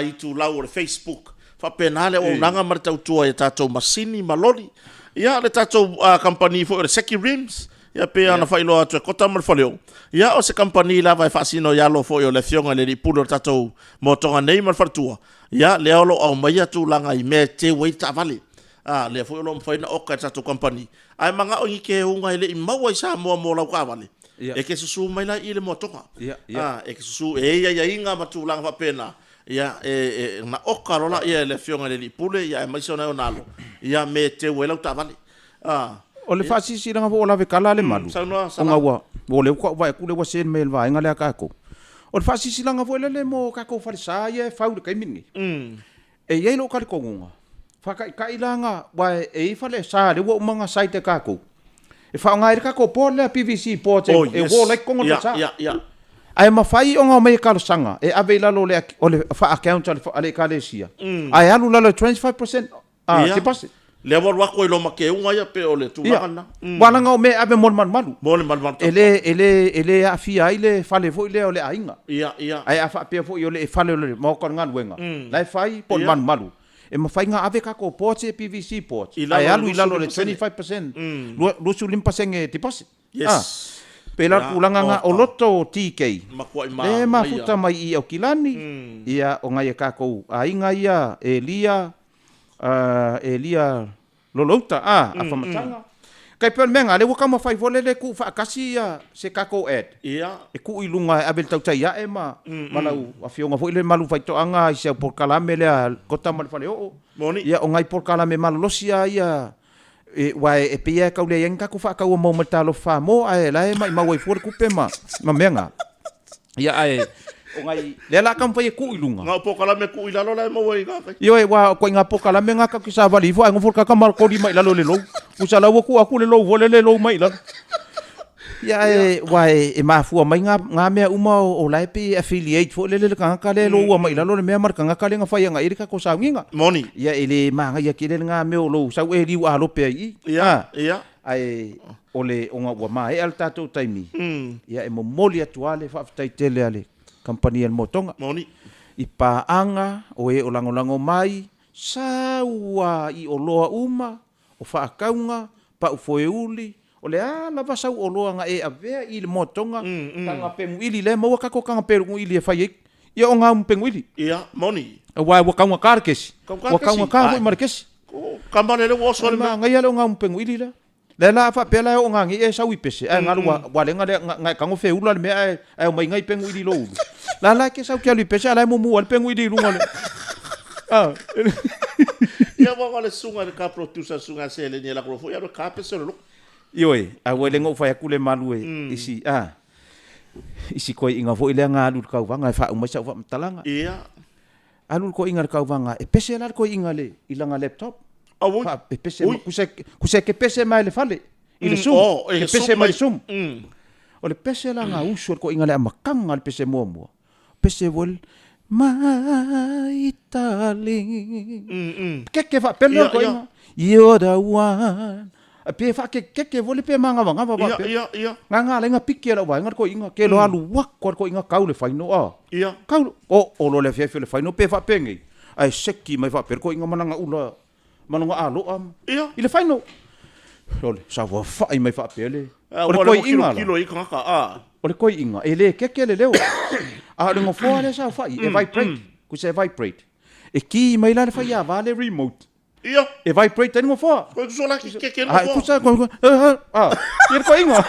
itulau o le Facebook. Faapena le auaunaga ma le tautua i a tatou masini ma loli. Ia, le tatou kamupani foi o le Seki Rims, ia, pei ona faailoa atu e Kota ma le Faleoo, ia, o se kamupani lava e faasino i alo foi o le Afioga i le Alii Pule o le tatou Moatoga nei ma le faletua, ia, lea o lo o aumaia tulaga i mea e teu ai le taavale. A, lea foi o lo o mafai ona oka e le tatou kamupani. Ae manao i ni teuga e le i maua i Samoa mo lau taavale, e te susu mai la i i le Moatoga. A, e te susu, e i ai aiaiga ma tulaga faapena, ia, e, ona oka loa lea e le Afioga i le Alii Pule, ia, aemaise ona e ona alo, ia, mea e teu ai lau taavale. A. O le faasilasilaga foi ua lavekala le malu, ona ua, o lea ua vaai atu lea ua send mai e le vaega lea a tatou. O le faasilasilaga foi lele mo tatou falesa ia e fau i le taimi lenei. E i ai lou talitonuga, faataitai la na, aua e i ai falesa lea ua uma ona site e tatou, e faaaoga ai le tatou board lea, PVC board e wall ai totonu o le falesa. Ae mafai ona omai e talosaga e ave i lalo o le faa-account a le Ekalesia, ae alu i lalo e 25% Ah, Ia. deposit. Lea ua alu atu ai loa ma keuga ia pe o le tulaga lena. Ia. Ua leaga o mea e ave mo le malumalu. Mo le malumalu. E le, e le, e le aafia ai le fale foi lea o le aiga. Ia, ia. Ae a faapea foi o le fale o le maota o le galuega, la e fai po o le malumalu, e mafai ona ave tatou boards ia PVC boards, ae alu i lalo o le 25%, 25% deposit. Yes. Ah, pei la Ia, tulaga na o loto o TK, Matuai le manaia. mafuta mai i Aukilani, ia o nai a tatou aiga ia, Elia, Elia Lolouta, a Afamasaga. Kai pei o le mea lena, lea ua taumafai foi lele e tuu faatasi ia se tatou ad, Ia. e tuu i luga e ave i le tautai ae ma, ma lau afioga foi lele Malu Faitoaga i si au polokalame lea Kota ma le Faleoo. Moni. Ia o nai polokalame malolosi lava ia E, ua e pei lava e tau leai ai ni tatou faataua maua mai le Talofa Samoa, ae la e maimau ai fua le tupe ma, ma mea na. Ia, ae, o nai, lea la taumafai e tuu i luga. Na o polokalame tuu i lalo la e maua ai i gā kai. Ioe, ua o ituaiga polokalame na tatou te savali ifo ae nofo le tagata ma koli mai i lalo i le lou. Tusa la ua tuu atu le lou foi lele lou mai i lalo. Ia, ae, ua e, e mafua mai ngā, ngā mea uma o, o la e pei e affiliate foi lele le tagata lea e loua mai i lalo le mea ma le tagata lea na fai agai i ai le tatou sauniga. Moni. Ia, e le manaia tele lena mea o lou sau e liu alope ai i i. Ia, Ah, ia. Ae o le, ona ua maea le tatou taimi, ia e momoli atu lava le faafetai tele a le kamupani a le Motoga. Moni. I paaga o e o lagolago mai, sau lava i oloa uma, o faakauga, pau foeuli, o le a lava sau oloa na e avea i le moatoga, taga peguili, lea e maua kako taga peguili e fai ai, ia o gaumu peguili. Ia, moni. Aua ua kaugata le kesi, Kaugata ua kesi. kaugata foi ma le kesi. Ko kama lele ua oso le mea. Manaia le o gaumu peguili lea. Lea la a faapea la e oo gagei e sau i pese, ae galu ua, ua lenga lea, nga e tago feula le mea ae, ae omai ngai peguili i lou ulu. La la e ke sau ke alu i pese, a la e mumu ai le peguili i luga o le... Ah. Ia ua o le susuga i le car producer, le susuga ia seleni e lako loa foi alu e ka pese o le loko. Ioe, a ua le na ou fai atu le malu e isi, ah, isi koeaiga foi lea na alu i le tauvaga e faauma ai sau faamatalaga. Ia. Alu le koeaiga i le tauvaga, e pese la le koeaiga i, i lana laptop. Auoi. Faa, e pese, Ui. kuse, kuse ke pese mai le fale, i le Zoom. Oh, e ke pese Zoom mai mai. le Zoom. O le pese la na usu e le koeaiga le amataga le pese muamua. Pese ua My darling. Keke faapena Ia, le koeaiga. You're the one. Pe faakekeke foi le pe magavagava Ia, faapea. ia, ia. Nga nga lenga piki e lau vaega le koeaiga. Ke loa alu atu a le koeaiga kau le faino a. Ia. Kau, o, o loa le afiafi o le faino pe faapenei. Ae seki mai faapea le koeaiga ma lana ula, ma lona aloa Ia. i le faino. Ole, saofafai mai faapea le, A o le ua le koeaiga la. kilokilo i tagata, a. O le koiiga, e le keke le leo. A o le gofoa lea sa fai, e vibrate. Kusa e vibrate. E ki mai la le faiava le remote. Ia. E vibrate ai le gofoa. Koe kusa la ki keke le gofoa. A, kusa, koe, a, ia le koiiga.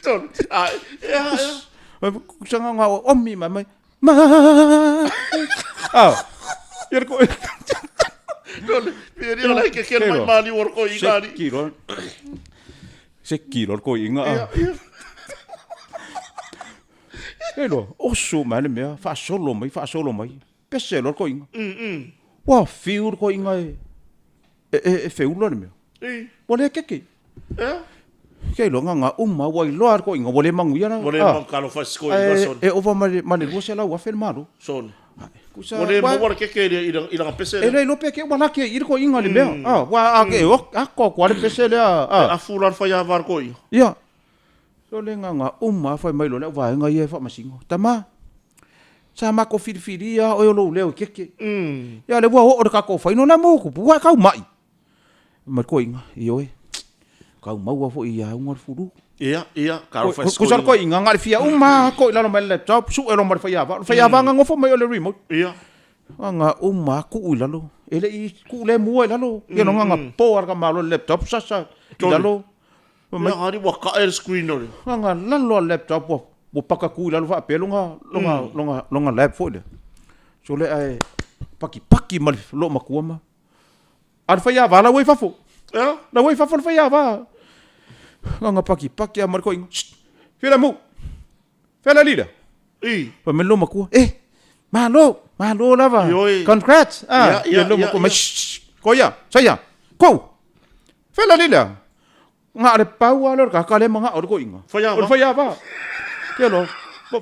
Tolu. A, ia, ia. Kusa nga nga omi mai mai. Ma. A, ia le koiiga. Tolu. Pia la ki keke mai mali o le koiiga ali. Se kilo. Se kilo le koiiga. Ia, ia. Elo, oso mai le mea, faasolo mai, faasolo mai. Pese loa le koiiga. Ua fiu le koiiga e, e, e, e feula le mea. Ua le keke. Ea? Ke iloa nga uma ua iloa le koiiga ua le manuia la. Ua le ah. Talofa se koiiga sole. E ova ma le ma le 200,000 le malo. Sole. Kusa, ua le maua le keke i i lana pese lea. E le iloa pe ke ua laki ai i le koiiga le mea. Ah, ua a ke o ako ko le pese lea. Ah. E afu la le faiava le koiiga. Ia. So le nga uma fai mai lo le vaega ia e faamasino. Tama, sa mako filifilia oe o lou leo i keke. Ia le ua oo le kakou whaino la mo kupu, ua kau mai. Ma koinga, ioe, kau maua foi ia unga le fulu. Ia, ia, ka ro whai Kusa koinga, nga le fia uma, ko i lalo mai le laptop, su e lo mai le whaiava. Le whaiava nga ngofo mai o le remote. Ia. Nga uma, ku i lalo. E le i ku le mua i lalo. Ia no nga nga po ara ka malo le laptop, sasa i lalo. Mai hari ua kaʻe le screen o le. Nga lalo a laptop ua ua pakaku i lalo faapea longa longa longa longa lap foi lea. So le ae pakipaki ma le loomatua ma. A le faiava la ua i fafo. Ea? La ua i fafo le faiava. Nga pakipaki a ma le koiga. Fia mu. Fea le alii lea? I. Fai mai le loomatua, eh, malo, malo lava. Ioe. Congrats. Ah, Ia, ia, ia, le loomatua mai, ia. shh, koia, saia, kou. Fea le alii lea? Nga le pau lava lea o le kaka lea manao i le koiga. Faiava. O le faiava. Ke loa,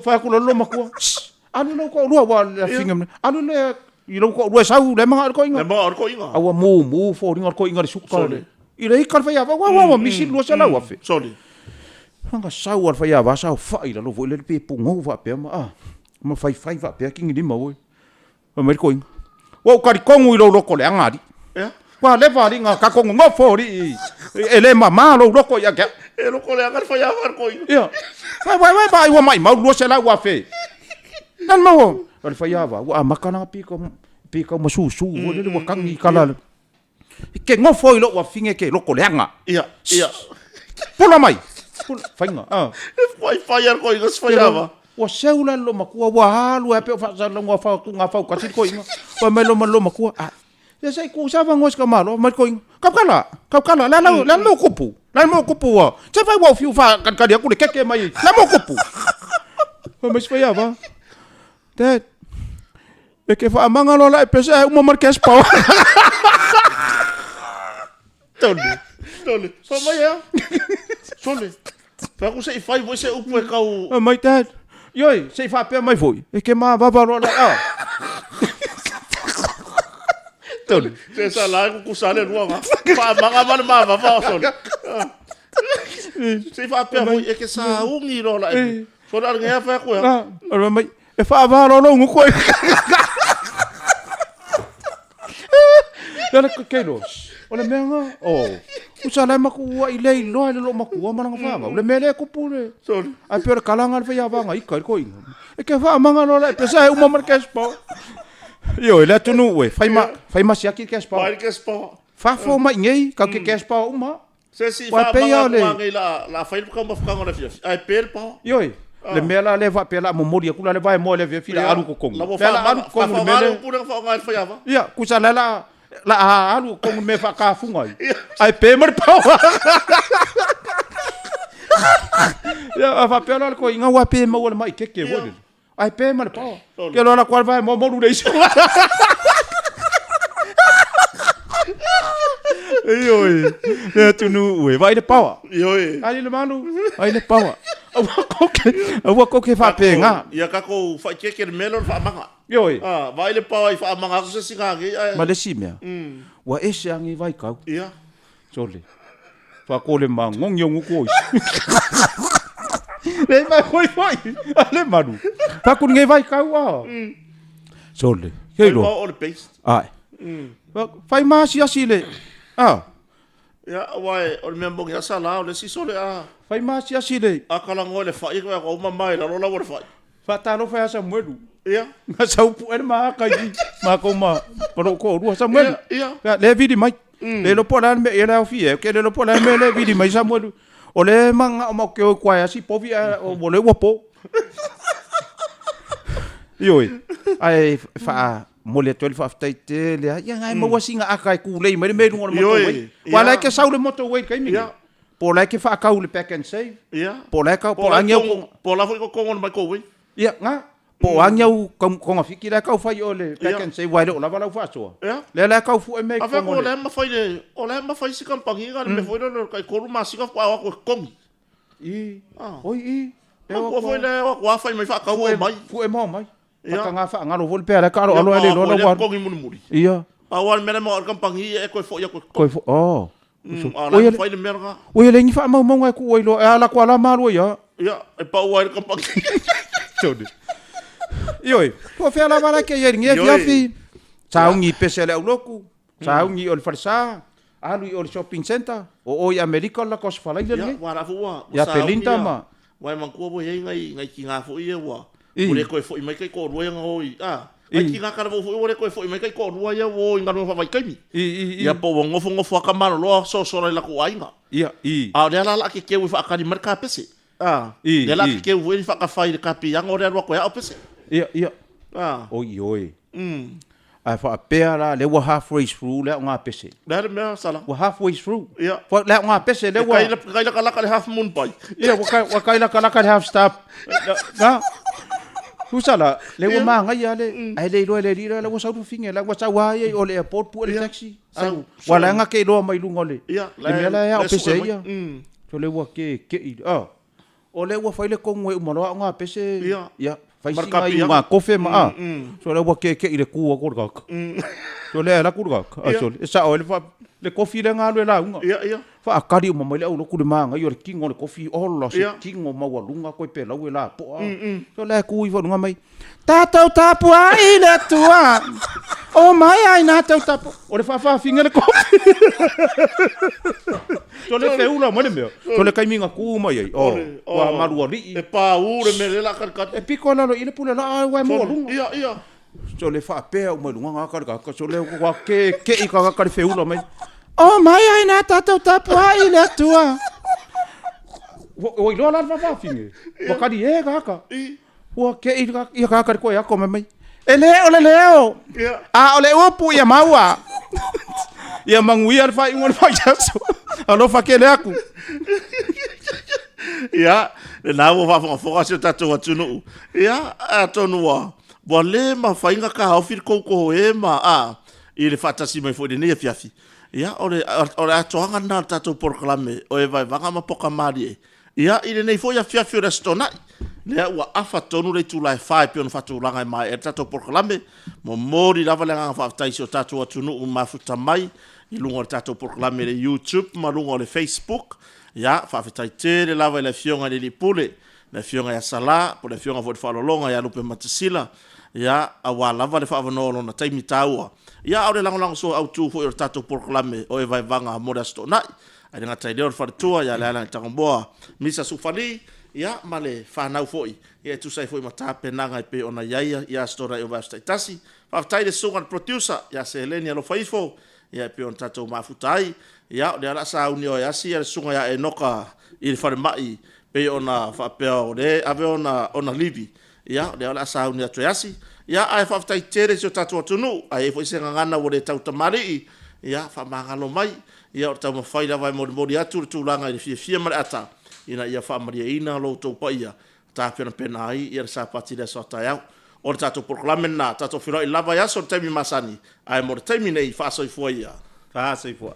fai atu loa le loomatua, shh, alu lou toalua ua le afiga mai. Alu lea i lou toalua e sau lea manao i le koiga. Lea manao i le koiga. A ua mumu foliga o le koiga i le suka. Sole. I le ika le faiava, ua ua ua misi le 200,000. Sole. Anga sau a le faiava saofai i lalo foi lele pe pugou faapea ma, ah, ma faifai faapea kigilima oi. Fai mai le koiga, Ua ou talitonu i lou loto leaga alii. Ea? Ua leva alii na tatou nonofo alii e le mama lou loto ia te au. E loko leaga le faiava a le koiga. Ia. Wai wai wai vaai ua maimau 200,000. Nani maua? O le faiava ua amata lana pika pika ma susu foi lele ua tagi i kala. E ke nofo i lou afine ke loko leaga. Ia, ia. Pula mai. Pula, faiga. Ah. E fai fai a le koiga se faiava. Ua seu la le loomatua, ua alu ai pei o faasalalauga o fau tuuga faukasi le koiga. Fai mai loma le loomatua, ah, ia se i tuu se avanoa i si tamaloa, fai mai le koiga, Kaukala, kaukala, le a le a le mea o kupu? Le a le mea o kupu ua, se fai ua ou fiu faakalikali atu le keke mai, le a le mea o kupu? Fai mai si faiava, Dad, e ke faamaga loa la e pese ae uma ma le cash power. Tole, tole, fai mai ea. Sole, fai atu se i fai foi se upu e kau. Fai mai dad, ioi, se i faapea mai foi, e ke mavava loa la, ah. Tole, se sa la e kukusa le lua nga. Faamaga ma le mavava o sole. Se i faapea foi, e ke sauni loa la e. Sole ale ngea fai atu ea. Ah, fai mai, e faava loa lou gutu ai. Lea le ke loa, o le mea nga, oh, usa la e maku ai le iloa i le loomatua ma lana fanau, le mea lea e kupu le, Sole. ai pei o le kalaga le faiavaga ika i le koiga. E ke faamaga loa la e pesa e uma ma le cash power. Ioe, le atunuu e, fai ma, fai ma siaki le cash power. Fai le cash power. Fafo mai i nei, kau ke cash power uma. Se si Uae pei faamaga o le- atu nei la la fai le taumafataga o le afiafi ae pe le paoa. Ioe, le mea la lea faapea la momoli atu la le vaemoa i le afiafi la alu i totonu. La ua Lea la alu i faamaga totonu i le mea faafaaoga le lea. upu lea na faaaoga e le faiava. Ia, kusa lea la la alu i totonu i le mea e faatafuga ai. Ae pe ma le paoa. Ia, a faapea la le toeaina ua pe maua le mai keke foi lele. Ae pe ma le paoa. Ke loa la koa le vaemoa molu le isi. Ioe, le atunuu e, vaai le paoa. Ioe. Ai le malu, ai le paoa. Aua koke, aua koke faapena. Ia tatou faaikeike le mea lea o le faamaga. Ioe. Ah, vaai le paoa i faamaga atu se isi gagei ae. Ma le isi mea, ua ese lava nei vaitau. Ia. Sole. Faako le magogi o gutu o isi. Le mai foi foi. A le malu. Faako nei vai kau a. Sole. Kei Fai loa. pao o le paste. Ai. Fai ma asiasi le. Ah. Ia, aua e, o le mea moni lava sa la, o le isi sole a. Fai ma asiasi le. A talanoa i le fai, ua uma ma i lalo lau o le fai. Faatalofa ia Samuelu. Ia. Na sau pue le maaka i makou ma lou toalua. Samuelu. Ia. Ia, lea e vili mai. Le iloa po o le a le mea ia le aofia ai, ou te le iloa po o le a le mea lea e vili mai Samuelu. O lea e mananao matou te o i tua e asi povi ae o lea ua po. Ioe, ae faamomoli atu ai le faafetai tele lava. Ia na e maua sina ata e tulei mai le mea i luga o le motorway. Aua o la e te sau i le motorway i le taimi lenei. Po o la e te faatau i le pack and save. Po o la e tau, po o a ni au. Po o la foi totogo o le microwave. Ia, na. Po o a ni au togafiti la e tau fai i o i le pack and save aua e le o lava lau faasoa. Lea la e tau fue mea i totonu o le. A fai atu o la e mafai isi kamupani na le mea foi lea o le tai 3 masina faatoa o atu e totogi. I, oi i. Manatua foi lea e o atu lava fai mai faatau omai. Fue ma omai. Faataga faagalo foi le pea la e taaloalo ae le iloa lau alu. Totogi mulimuli. Ia. Pau lava le mea la e manao ai le kamupani e toe foi atu e totogi. Toe foi, oh. A o la e mafai le mea lena. Oi e leai ni faamaumauga e tuu ai loa, e alu atu lava la ma alu ai lava. Ia, e pau ai le kamupani. Sorry. Ioe, po o fea lava la e te i ai i lenei afiafi. Sauni i pese a le aulotu. Sauni i o le falesa, alu i o le shopping centre, o o i Amerika o le latou aso falaile lenei. Ia, aua ua Ia Belinda ma. Aua e manatua ua i ai nai, nai tina foi ia ua, ua le toe foi mai taitoalua ia na o i, a, nai tina talavou foi ua le toe foi mai taitoalua ia ua o i galuega faavaitaimi. Ia po ua nofonofo lava tamaloloa sosola i latou aiga. Ia, i. A o lea la o le a teteu e faatali mai le kapese. A, lea o le a teteu foi e faatafai i le kapiaga o lea e alu atu e ao pese. Ia, ia. A. Oi, oi. Ae faapea la, lea ua half way through le aoga pese. Le a le mea, Sala? Ua half way through. Ia. Le aoga pese lea ua... E tai lakalaka le half moon pie. Ia, ua tai lakalaka le half star. Na. Tusa la, lea ua manaia le, ae le iloa e le alii la ua sau le fafine, la ua sau lava ia i o le airport pue le taxi. Sau. Ua leaga ke iloa mai luga o le, le mea la e ao pese ai ia. So lea ua keke'i, ah. O lea ua fai le tonu e uma loa aoga pese, Ia. ia, fai Ma le sina kapiaga. iuga kofe ma a. So lea ua keke'i le ku atu o le tagata. So lea e alu atu le tagata, a sole, e sao ai le fa, le kofi lea na alu e lauga. Ia, ia. Faatali uma mai le aulotu le manaia o le tino o le kofi, ola se Ia. tino maualuga koe pelau e lapoa. So lea e ku ifo i luga mai, Tatou tapuai i le Atua, o mai ai natou tapu. O le faafaafina le kofi. So le feula mai le mea. So le taimi na tu mai ai, oh, ua malualii. E paū le mea lea o le a kalikali. E piko i lalo i le pule laa ua e maualuga. Ia, ia. So le faapea uma i luga gata le tagata, so le ua keke'i tagata le feula mai. O mai ai na tatou tapuai i le Atua. Ua iloa la le faafaafine. Ua kali e tagata. Ua ke'i ia tagata le koe ako mai mai. E le o le leo, a o le upu ia maua. Ia manuia le faaiuga o le vaiaso. Alofa tele atu. Ia, lena ua faafogafoga si o tatou atunuu. Ia, atonu ua, ua le mafai ona taofi le tou toē ma, a, i le faatasi mai foi i lenei afiafi. Ia, o le, o le atoaga lena o le tatou polokalame o E Vaevaga ma Poka Malie. Ia, i lenei foi afiafi o le Aso Toonai, lea ua afa tonu le itula e fa e pei ona faatulaga e maea ai le tatou polokalame. Momoli lava le agaga faafetai i si o tatou atunuu mafuta mai i luga o le tatou polokalame i le YouTube ma luga o le Facebook. Ia, faafetai tele lava i le Afioga i le Alii Pule, le Afioga ia Sala, po o le Afioga foi i le Faaaloaloga ia Lupematasila, ia, aua lava le faaavanoa o lona taimi taua. Ia, a o le lagolagosua autu foi o le tatou polokalame o E Vaevaga mo le Aso Toonai. Ae le gata i lea o le faletua ia Leala Tagomoa Misa Sufali, ia, ma le fanau foi, ia, e tusa ai foi ma tapenaga e pei ona i ai ia Aso Toonai o vaiaso taitasi. Faafetai i le susuga i le producer ia Seleni Alofaifo, ia, e pei ona tatou mafuta ai. Ia, o lea o le a sauni o e asi le susuga ia Enoka i le falemai pei ona faapea o lea e ave ona livi. Ia, o lea o le a sauni atu e asi. Ia, ae faafetai tele i si o tatou atunuu. A i ai foi se gagana ua le tau tamalii, ia, faamagalo mai. Ia, o le taumafai lava e molimoli atu le tulaga i le fiafia ma le ata, ina ia faamalieina lo outou paia, tapenapena ai ia le Sapati i le aso a taeao. O le tatou polokalame lena, tatou feiloai lava i aso i le taimi masani, ae mo le taimi nei, faasoifua ia. Faasoifua.